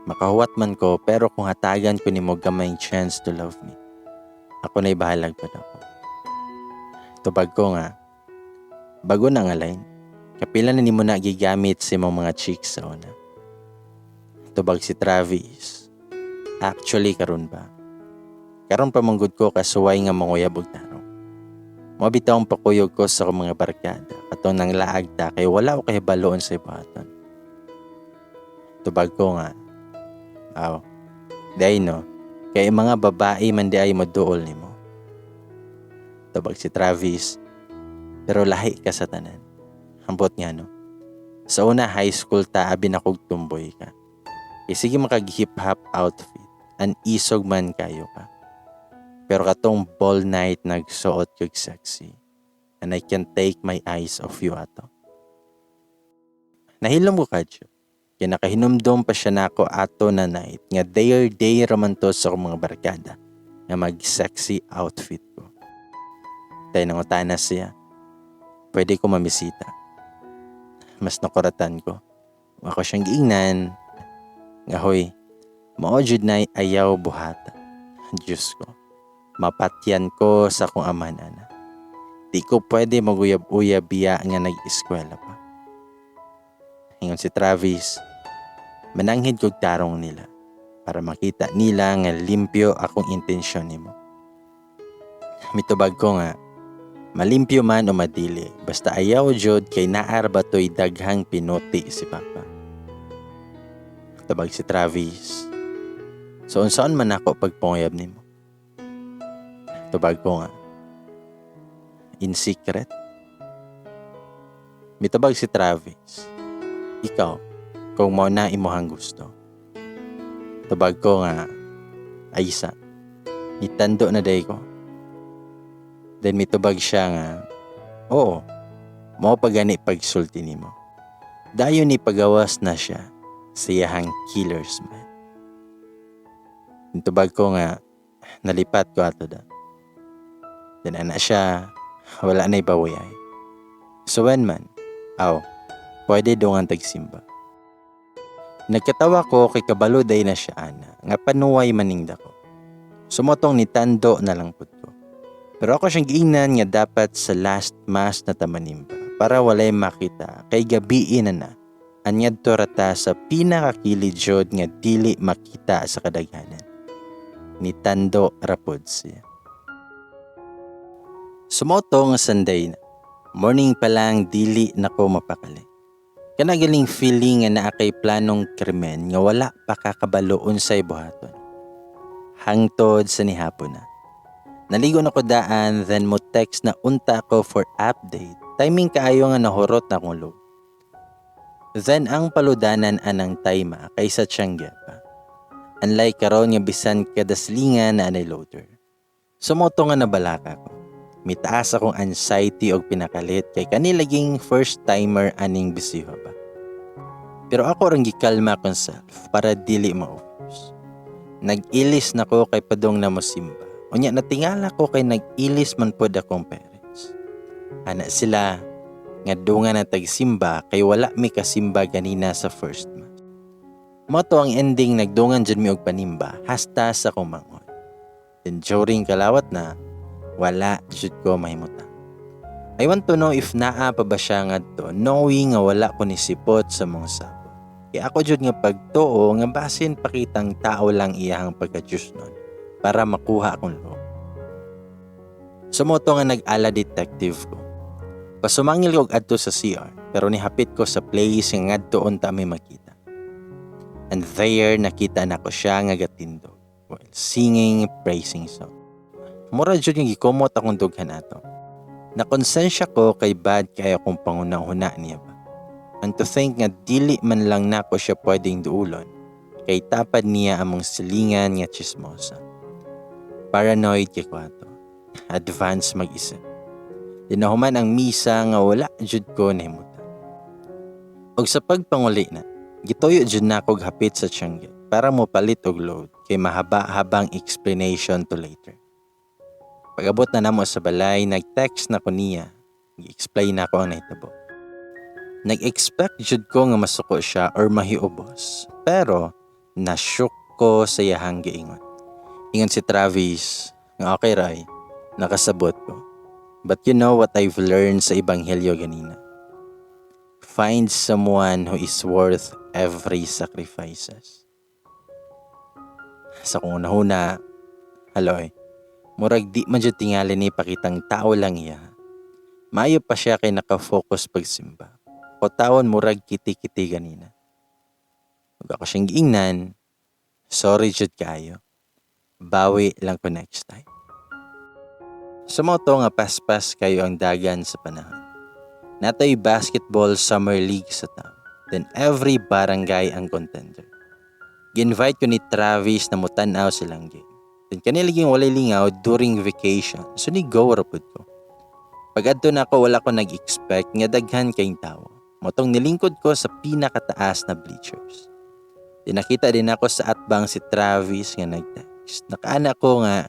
makahuwat man ko pero kung hatagan ko nimo gamayng chance to love me, ako na'y bahalag pa ako. Tubag ko nga, bago na nga line, kapila na nimo na gigamit sa imong mga chicks sa una. Tubag si Travis, actually karon ba? Karon pa man gud ko kasuway nga manguyab og tarong. Mao bitaw ang pakuyog ko sa akong mga barkada katong nang laag ta kay wala ko kahibaloon sa ibaton. Tubag ko nga, aw, diay no, kay mga babae man diay moduol nimo. Tubag si Travis, pero lahi ka sa tanan. Ambot nga no. Sa una high school ta abi na kog tumboy ka. Kay sige makag hip hop outfit, an isog man kayo ka. Pero katong ball night nagsuot kog sexy. And I can't take my eyes off you ato. Nahilom ko kadyo. Kaya nakahinumdum pa siya nako ato na night nga day day raman to sa akong mga barkada nga mag-sexy outfit ko. Tayo nangutana siya. Pwede ko mamisita. Mas nakuratan ko. Ako siyang giingnan. Nga hoy, mao jud nay ayaw buhata. Diyos ko, mapatyan ko sa akong amahan ana. Di ko pwede maguyab-uyab biya nga nag-eskwela pa. Ingon si Travis, mananghid kog tarong nila para makita nila nga limpyo akong intensyon nimo. Mitubag ko nga, malimpyo man o madili, basta ayaw jud kay naa ra ba to'y daghang pinuti si Papa. Tubag si Travis, so unsaon man ako pagpanguyab nimo? Tubag ko nga, in secret. Mitubag si Travis, ikaw, kung mao na imuhang gusto. Tubag ko nga, Aysa, itando na diay ko. Then mitubag siya nga, oo, mao pa gani pagsulti nimo. Dayon ni pagawas na siya sa iyahang killer smile. Mitubag ko nga, nalipat ko ato da. Then ana siya, Wala na ibawiyay. So when man, aw, pwede dungan tagsimba. Nagkatawa ko kay kabalo day na siya ana, nga panuway maning dako. So mao tong nitando na lang pud ko. Pero ako siyang giingnan nga dapat sa last Mass na ta manimba para walay makita kay gabii na na. Anyadto rata sa pinakakilid jud nga dili makita sa kadaghanan. Nitando rapod siya. So mao to nga Sunday na. Morning pa lang, dili na ko mapakali. Kana galing feeling nga naa kay planong krimen nga wala pa kakabalo unsay buhaton. Hangtod sa nihapon na. Naligo na ko daan, then mo text na unta ko for update. Timing kaayo nga nahurot na akong load. Then ang paludanan anang time kay sa tiyangge pa. Unlike karon nga bisan kadaslingan na anay loader. So mao to nga nabalaka ko. Mitaas akong anxiety og pinakalit kay kani laging first timer aning bisiho ba. Pero ako rang gikalma akong self para dili ma-obvious. Nag-ilis na ko kay padong na mosimba. Unya natingala ko kay nag-ilis man pod akong parents. Ana sila nga dungan na tagsimba kay wala mi kasimba ganina sa first Mass. Mao to ang ending, nagdungan jud mi og panimba hasta sa akong manghod. Then during kalawat na, wala jud ko mahimutang. I want to know if naa pa ba siya ngadto knowing nga wala ko ni sipot sa mga sabot. Kaya ako jud nga pagtuo nga basin pakitang tao lang iyahang pagka-Diyos nun para makuha akong loob. So mao to nga nag-ala detective ko. Pasumangil ko adto sa CR pero nihapit ko sa place nga ngadto unta may makita. And there nakita nako siya nga gatindog while singing praising song. Mura jud nga gikumot akong dughan ato. Nakonsensya ko kay bad kay akong panguna-huna niya ba. And to think nga dili man lang nako siya pwedeng duulon kay tapad niya among silingan nga chismosa. Paranoid kay ko ato. Advance mag-isip. Dinahuman ang misa nga wala jud ko nahimutan. Og sa pagpanguli na, gituyo jud nako og hapit sa tiyangge para mo palit og load kay mahaba-habang explanation to later. Pag-abot na namo sa balay, nag-text na ko niya. Gi-explain na ko ang nahitabo. Nag-expect jud ko nga masuko siya or mahiubos. Pero na-shook ko sa iyahang giingon. Ingon si Travis nga okay ray, nakasabot ko. But you know what I've learned sa Ebanghelyo ganina? Find someone who is worth every sacrifices. Sa kong una-huna, haloy, murag di man jud tingali ni pakitang tao lang iya. Maayo pa siya kay nakafocus pagsimba. O tawon murag kiti-kiti ganina. Ug ako siyang giingnan, sorry jud kaayo. Bawi lang ko next time. So mao to nga paspas kayo ang dagan sa panahon. Naa tay basketball summer league sa town. Then every barangay ang contender. Gi-invite ko ni Travis na mutan-aw silang game. Then kani laging walay lingaw during vacation. So ni go ra pud ko. Pag adto na ako, wala ko nag-expect nga daghan kayong tao. Mao tong nilingkod ko sa pinakataas na bleachers. Di nakita din ako sa atbang si Travis nga nag-text. Nakaana ko nga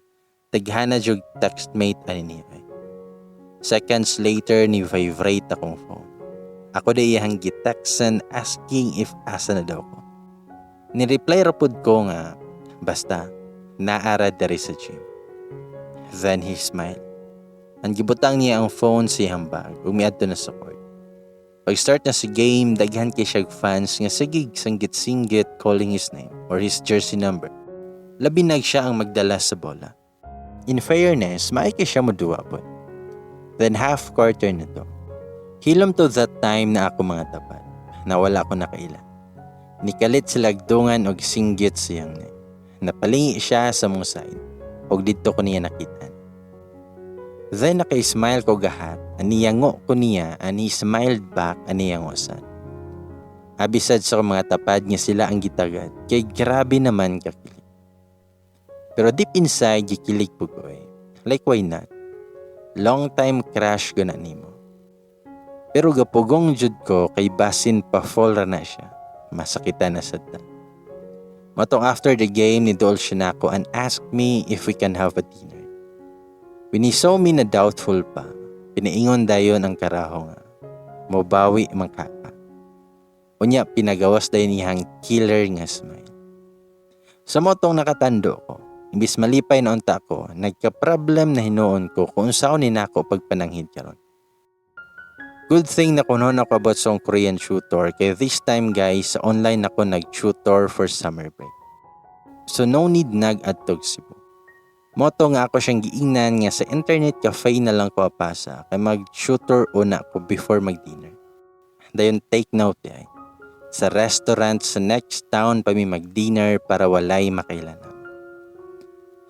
taghana jug textmate ani niya. Ay. Seconds later, ni vibrate akong phone. Ako di iyang gitextan asking if asa na daw ko. Ni-reply ra pud ko nga basta naa ra diri sa gym. Then he smiled. Ang gibutang niya ang phone sa iyang bag ug miadto na sa court. Pag start na sa game, daghan kay siya fans nga sigig sanggit-singgit calling his name or his jersey number. Labi nag siya ang magdala sa bola. In fairness, maay kay siya moduwa pod. Then half quarter na to. Hilom to that time na ako mga tapad, na wala ko nakaila. Nikalit sila dungan og singgit siyang name. Napalingi siya sa mong side og didto ko niya nakita. Then naka-smile ko gahat, aniyango ko niya, ani smiled back aniyango sad. Abisad sa akong mga tapad nga sila ang gitagad, kay grabe naman kakilig. Pero deep inside, gikilig po ko eh. Like, why not? Long time crush ko na nimo. Pero gapugong jud ko kay basin pa fall ra na siya. Masakitan na sad ta. Mao tong after the game, ni duol siya nako and asked me if we can have a dinner. When he saw me na doubtful pa, Pinaingon dayon ang karaho nga, "Mobawi man ka." Unya pinagawas dayon iyang killer nga smile. Sa mao tong nakatando ko, imbis malipay na unta ko, nagka-problem na hinuon ko kung unsaon ni nako pagpananghid karon. Good thing na kuno ako about sa akong Korean tutor kay this time, guys, sa online ako nag-tutor for summer break. So no need nag-adtog Cebu. Mao to nga ako siyang giingnan nga sa internet cafe na lang ko apasa kay mag-tutor una ko before mag-dinner. Dayon take note ay sa restaurant sa next town pa mi mag-dinner para walay makailanam.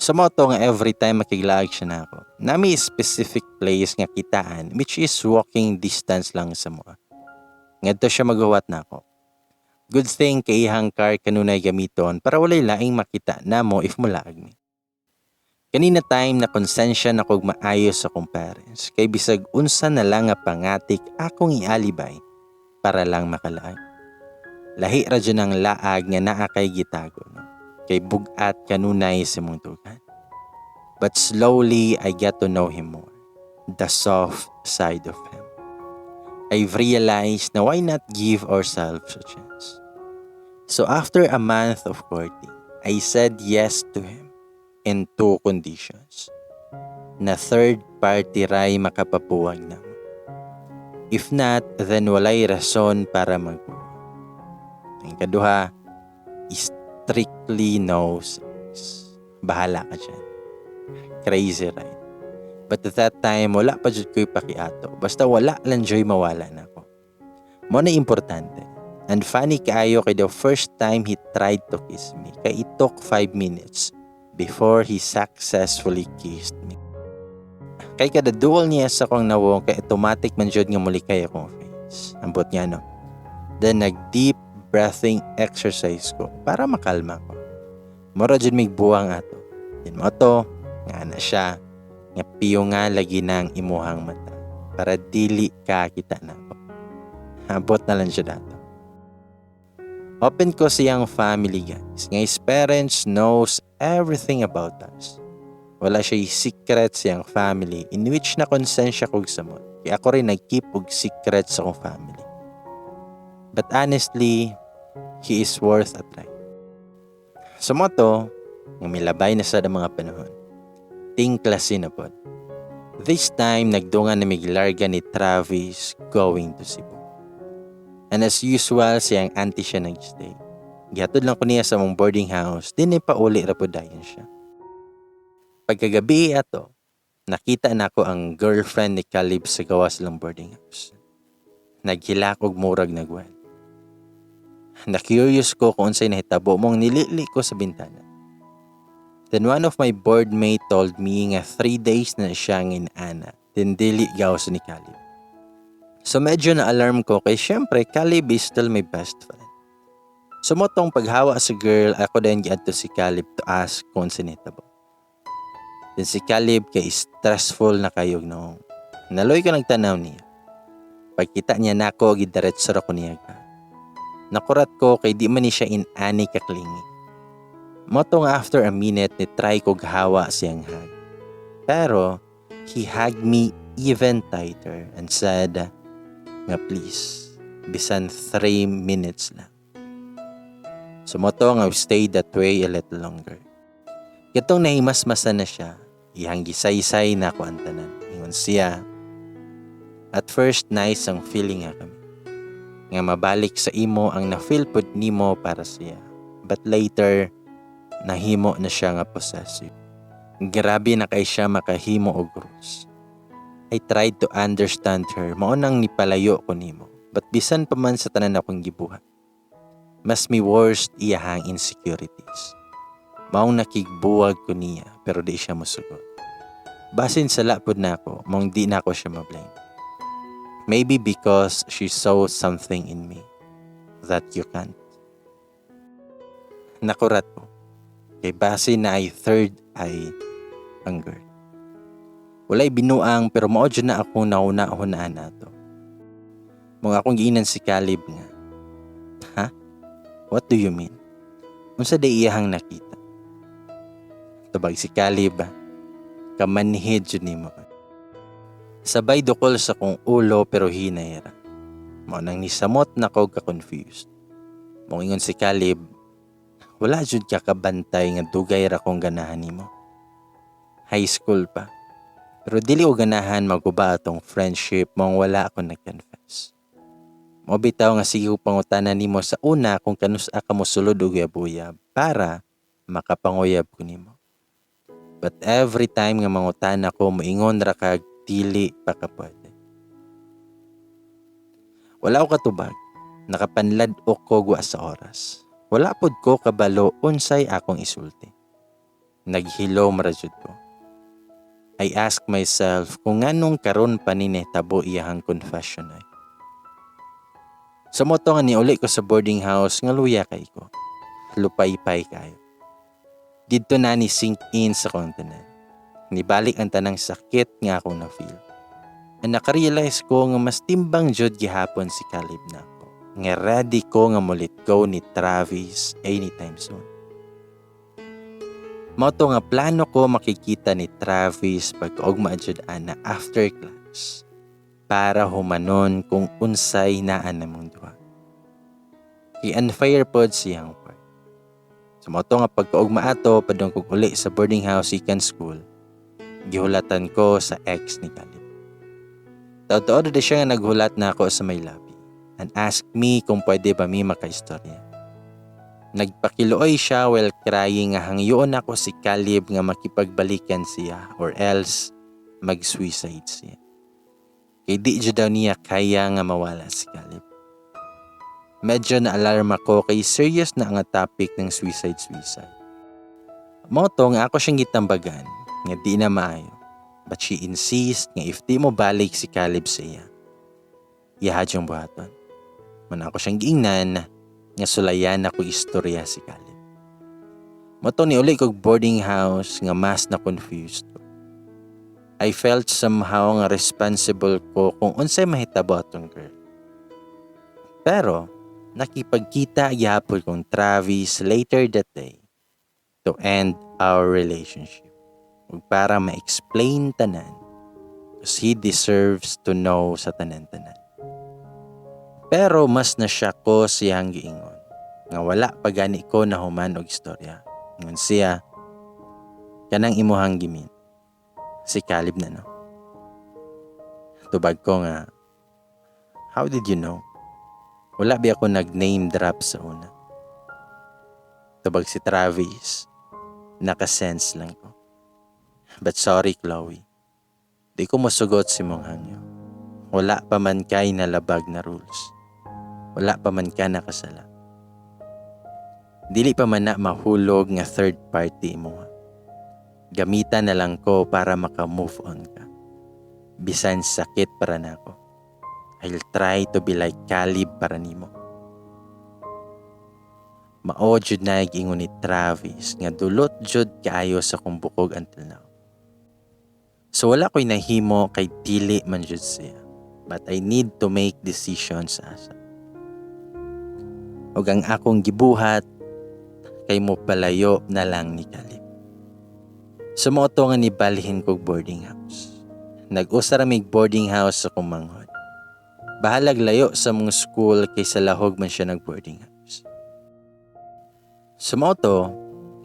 Sa mao to nga every time makiglaag siya na ako, nami specific place nga kitaan which is walking distance lang sa moa. Ngadto siya maghuwat nako. Good thing kay iyang car kanunay gamiton para walay laing makita namo if mulaag mi. Kanina time na konsensya na kog maayo sa akong parents kay bisag unsa na lang nga pangatik akong ialibay para lang makalaag. Lahi ra jud ang laag nga naa kay gitago, no? Kay bugat kanunay sa imong dughan. But slowly I get to know him more. The soft side of him. I've realized na why not give ourselves a chance. So after a month of courting, I said yes to him in two conditions. Na third party ray makapabuwag namo. If not, then walay rason para magbuwag. Ang kaduha, strictly no sex. Bahala ka dyan. Crazy, right? But at that time, wala pa jud ko'y pakiato. Basta wala lang joy mawala na ako. Mao na importante. And funny kaayo kay the first time he tried to kiss me, kay it took 5 minutes before he successfully kissed me. Kay kada duol niya sa akong nawong kay automatic man jud nga mulikay akong face. Ambot niya, no. Then nag deep breathing exercise ko para makalma ko. Mura jud mig buwang ato. Then mao to nga na siya nga piyo nga lagi ng imuhang mata para dili ka kita nako. Ambot na lang siya dato. Open ko siyang family, guys. Nga his parents knows everything about us. Wala siya secret siyang family in which na konsensya kog samot. Kaya ako rin nag-keep og secret sa akong family. But honestly, he is worth a try. Sa mao to, nga milabay na sa mga panahon. Ting klase na pod. This time, nagdungan na miglarga ni Travis going to Cebu. And as usual, siyang auntie siya nag-stay. Gihatod lang ko niya sa mong boarding house, din ay pauli ra po dayon siya. Pagkagabi ato, nakita na ako ang girlfriend ni Caleb sa gawas lang boarding house. Naghilak og murag nagwel. Na-curious ko kung unsay nahitabo mong nilili ko sa bintana. Then one of my boardmate told me nga 3 days na siya inana, then dili gawas ni Caleb. So medyo na-alarm ko kay syempre Caleb is still my best friend. So mao tong paghawa sa girl, ako din giadto si Caleb to ask kung unsa nahitabo. Then si Caleb kay stressful na kayog no. Naloy ko nagtanaw niya. Pagkita niya nako, gidiretso ra ko niya ka. Nakurat ko kay di man ni siya inani ka clingy. Mao to nga after a minute ni try ko hawa siyang hug. Pero he hugged me even tighter and said nga please, bisan 3 minutes lang. So mao to nga we stayed that way a little longer. Katong nahimasmasan na siya, iyang gisaysay na ako ang tanan. Ingon siya, at first nice ang feeling nga kami. Nga mabalik sa imo ang na-feel pud nimo para siya. But later, nahimo na siya nga possessive. Grabe na kay siya makahimo og rules. I tried to understand her, mao nang nipalayo ko nimo. But bisan pa man sa tanan akong gibuhat, mas mi worst iyahang insecurities. Maong nakigbuwag ko niya pero di siya mosugot. Basin sala pud nako, maong di na ako siya ma-blame. Maybe because she saw something in me that you can't. Nakurat ko. Kay base na ay third eye ang girl. Walay binuang pero mao jud na ako nauna-hunaan ato. Mga akong giinan si Caleb nga, "Ha? What do you mean? Unsa day iyahang nakita?" Tubag si Caleb, "Kamanhid jud nimo." Sabay dukol sa kong ulo pero hinay ra. Mao nang nisamot na ko ka-confused. Moingon si Caleb, "Wala jud ka kabantay nga dugay ra kong ganahan nimo. High school pa. Pero dili ko ganahan maguba atong friendship, maong wala ako nag-confess. Mao bitaw nga sige ko pangutana nimo sa una kung kanus-a ka mosulod og uyab-uyab para makapanguyab ko nimo. But every time nga mangutana ko, moingon ra kag dili pa ka pwede." Wala ko katubag. Nakapanlad-ok ko wa sa oras. Wala pod ko kabalo unsay akong isulti. Naghilom ra jud ko. I ask myself kung nganong karon pa ni nahitabo iyahang confession ay. Sa mao to nga niuli ko sa boarding house nga luya kay ko. Lupaypay kayo. Didto na ni sink in sa akong tanan. Nibalik ang tanang sakit nga akong na-feel. And nakarealize ko nga mas timbang jud gihapon si Caleb nako. Nga ready ko nga mo let go ni Travis anytime soon. Mao to nga plano ko makikita ni Travis pagkaugma jud ana after class para humanon kung unsay naa namong duha. Kay unfair pod siyang part. So mao to nga pagkaugma ato, padung kog uli sa boarding house gikan school, gihulatan ko sa ex ni Caleb. Taod-taod na siya nga naghulat na ako sa may lobby and ask me kung pwede ba mi makaistorya. Nagpakiluoy siya while crying nga hangyoon ako si Caleb nga makipagbalikan siya or else mag-suicide siya. Kay di jud daw niya kaya nga mawala si Caleb. Medyo na-alarm ako kay serious na ang topic ng suicide-suicide. Mao to nga ako siyang gitambagan nga di na maayo. But she insist nga if di mo balik si Caleb sa iya, iyaha yung buhaton. Mao na ako siyang giingnan nga sulayan ako istorya si Caleb. Mao to ni uli kog boarding house nga mas na confused ko. I felt somehow nga responsible ko kung unsay mahitabo atong girl. Pero nakipagkita gyapon kong Travis later that day to end our relationship. Ug para ma-explain tanan because he deserves to know sa tanan-tanan. Pero mas na-shock ko siyang giingon nga wala pa gani ko nahuman og istorya. Ingon siya, "Kanang imuhang gi-mean. Si Caleb na, no?" Tubag ko nga, "How did you know? Wala bi ako nag-name drop sa una?" Tubag si Travis, "Nakasense lang ko. But sorry, Chloe. Di ko mosugot sa imong hangyo. Wala pa man kay nalabag na rules. Wala pa man ka nakasala. Dili pa man na mahulog nga third party mo. Gamitan na lang ko para maka-move on ka. Bisan sakit para nako. I'll try to be like Caleb para nimo." Mao jud na giingon ni Travis nga dulot jud kaayo sa kong bukog until now. So wala ko'y nahimo kay dili man jud siya. But I need to make decisions asa. Ug ang akong gibuhat kay mo palayo na lang ni Caleb. So mao to nga nibalhin kog boarding house. Nag-usa ra mig boarding house sa akong manghod. Bahalag layo sa mong school kay sa lahog man siya nag boarding house. So mao to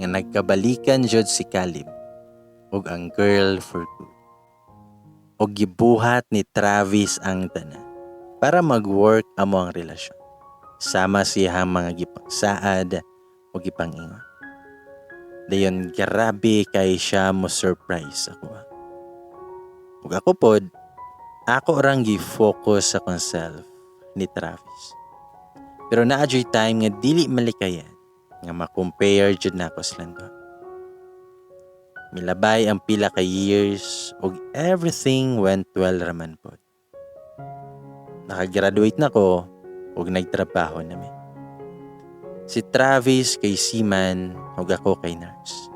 nga nagkabalikan jud si Caleb ug ang girl for good. Og gibuhat ni Travis ang tanan para mag-work amo ang relasyon. Sama siya mga gipangsaad o gipangingon. Dayon grabe kay siya mo surprise ako. Ug ako pod, ako orang gi-focus sa akong self ni Travis. Pero naa juy time nga dili malikayan nga ma-compare jud nako silang duha. Milabay ang pila ka years ug everything went well raman pod. Nakagraduate na ko ug nagtrabaho na mi. Si Travis kay seaman ug ako kay nurse.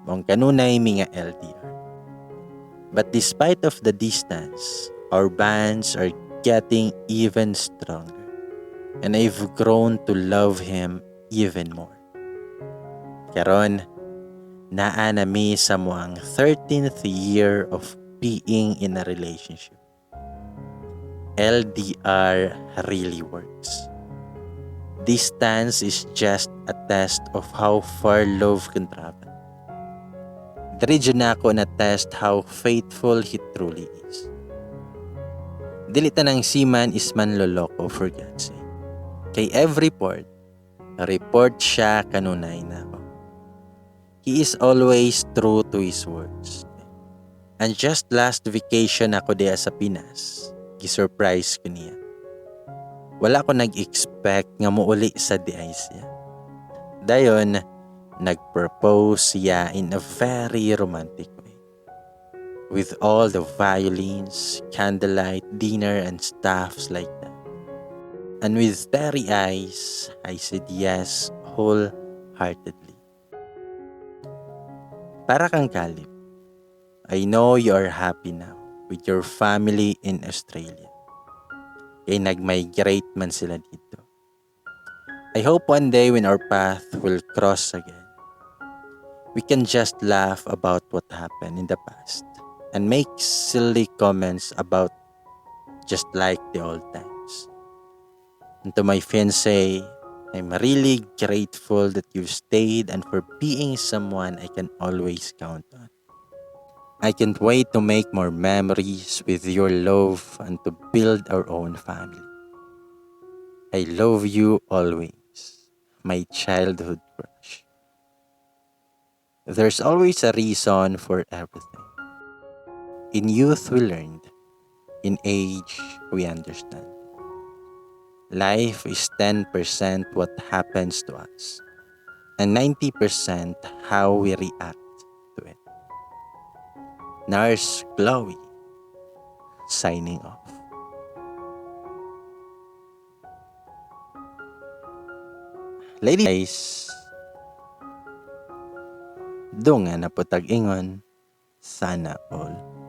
Maong kanunay mi nga LDR. But despite of the distance, our bonds are getting even stronger. And I've grown to love him even more. Karon, naa na mi sa among 13th year of being in a relationship. LDR really works. Distance is just a test of how far love can travel. Diri jud nako na test how faithful he truly is. Dili tanang seaman is manloloko, for God's sake. Kay every port, report siya kanunay nako. He is always true to his words. And just last vacation ako diha sa Pinas, gi-surprise ko niya. Wala ko nag-expect nga muuli sa diay siya. Dayon, nag-propose siya in a very romantic way. With all the violins, candlelight dinner and stuffs like that. And with teary eyes, I said yes wholeheartedly. Para kang Caleb, I know you are happy now with your family in Australia. Kay nag-migrate man sila dito. I hope one day when our path will cross again, we can just laugh about what happened in the past and make silly comments about just like the old times. And to my fiancé, I'm really grateful that you've stayed and for being someone I can always count on. I can't wait to make more memories with your love and to build our own family. I love you always, my childhood crush. There's always a reason for everything. In youth, we learned. In age, we understand. Life is 10% what happens to us and 90% how we react to it. Nurse Chloe, signing off. Ladies, dunga na po tag-ingon, sana all.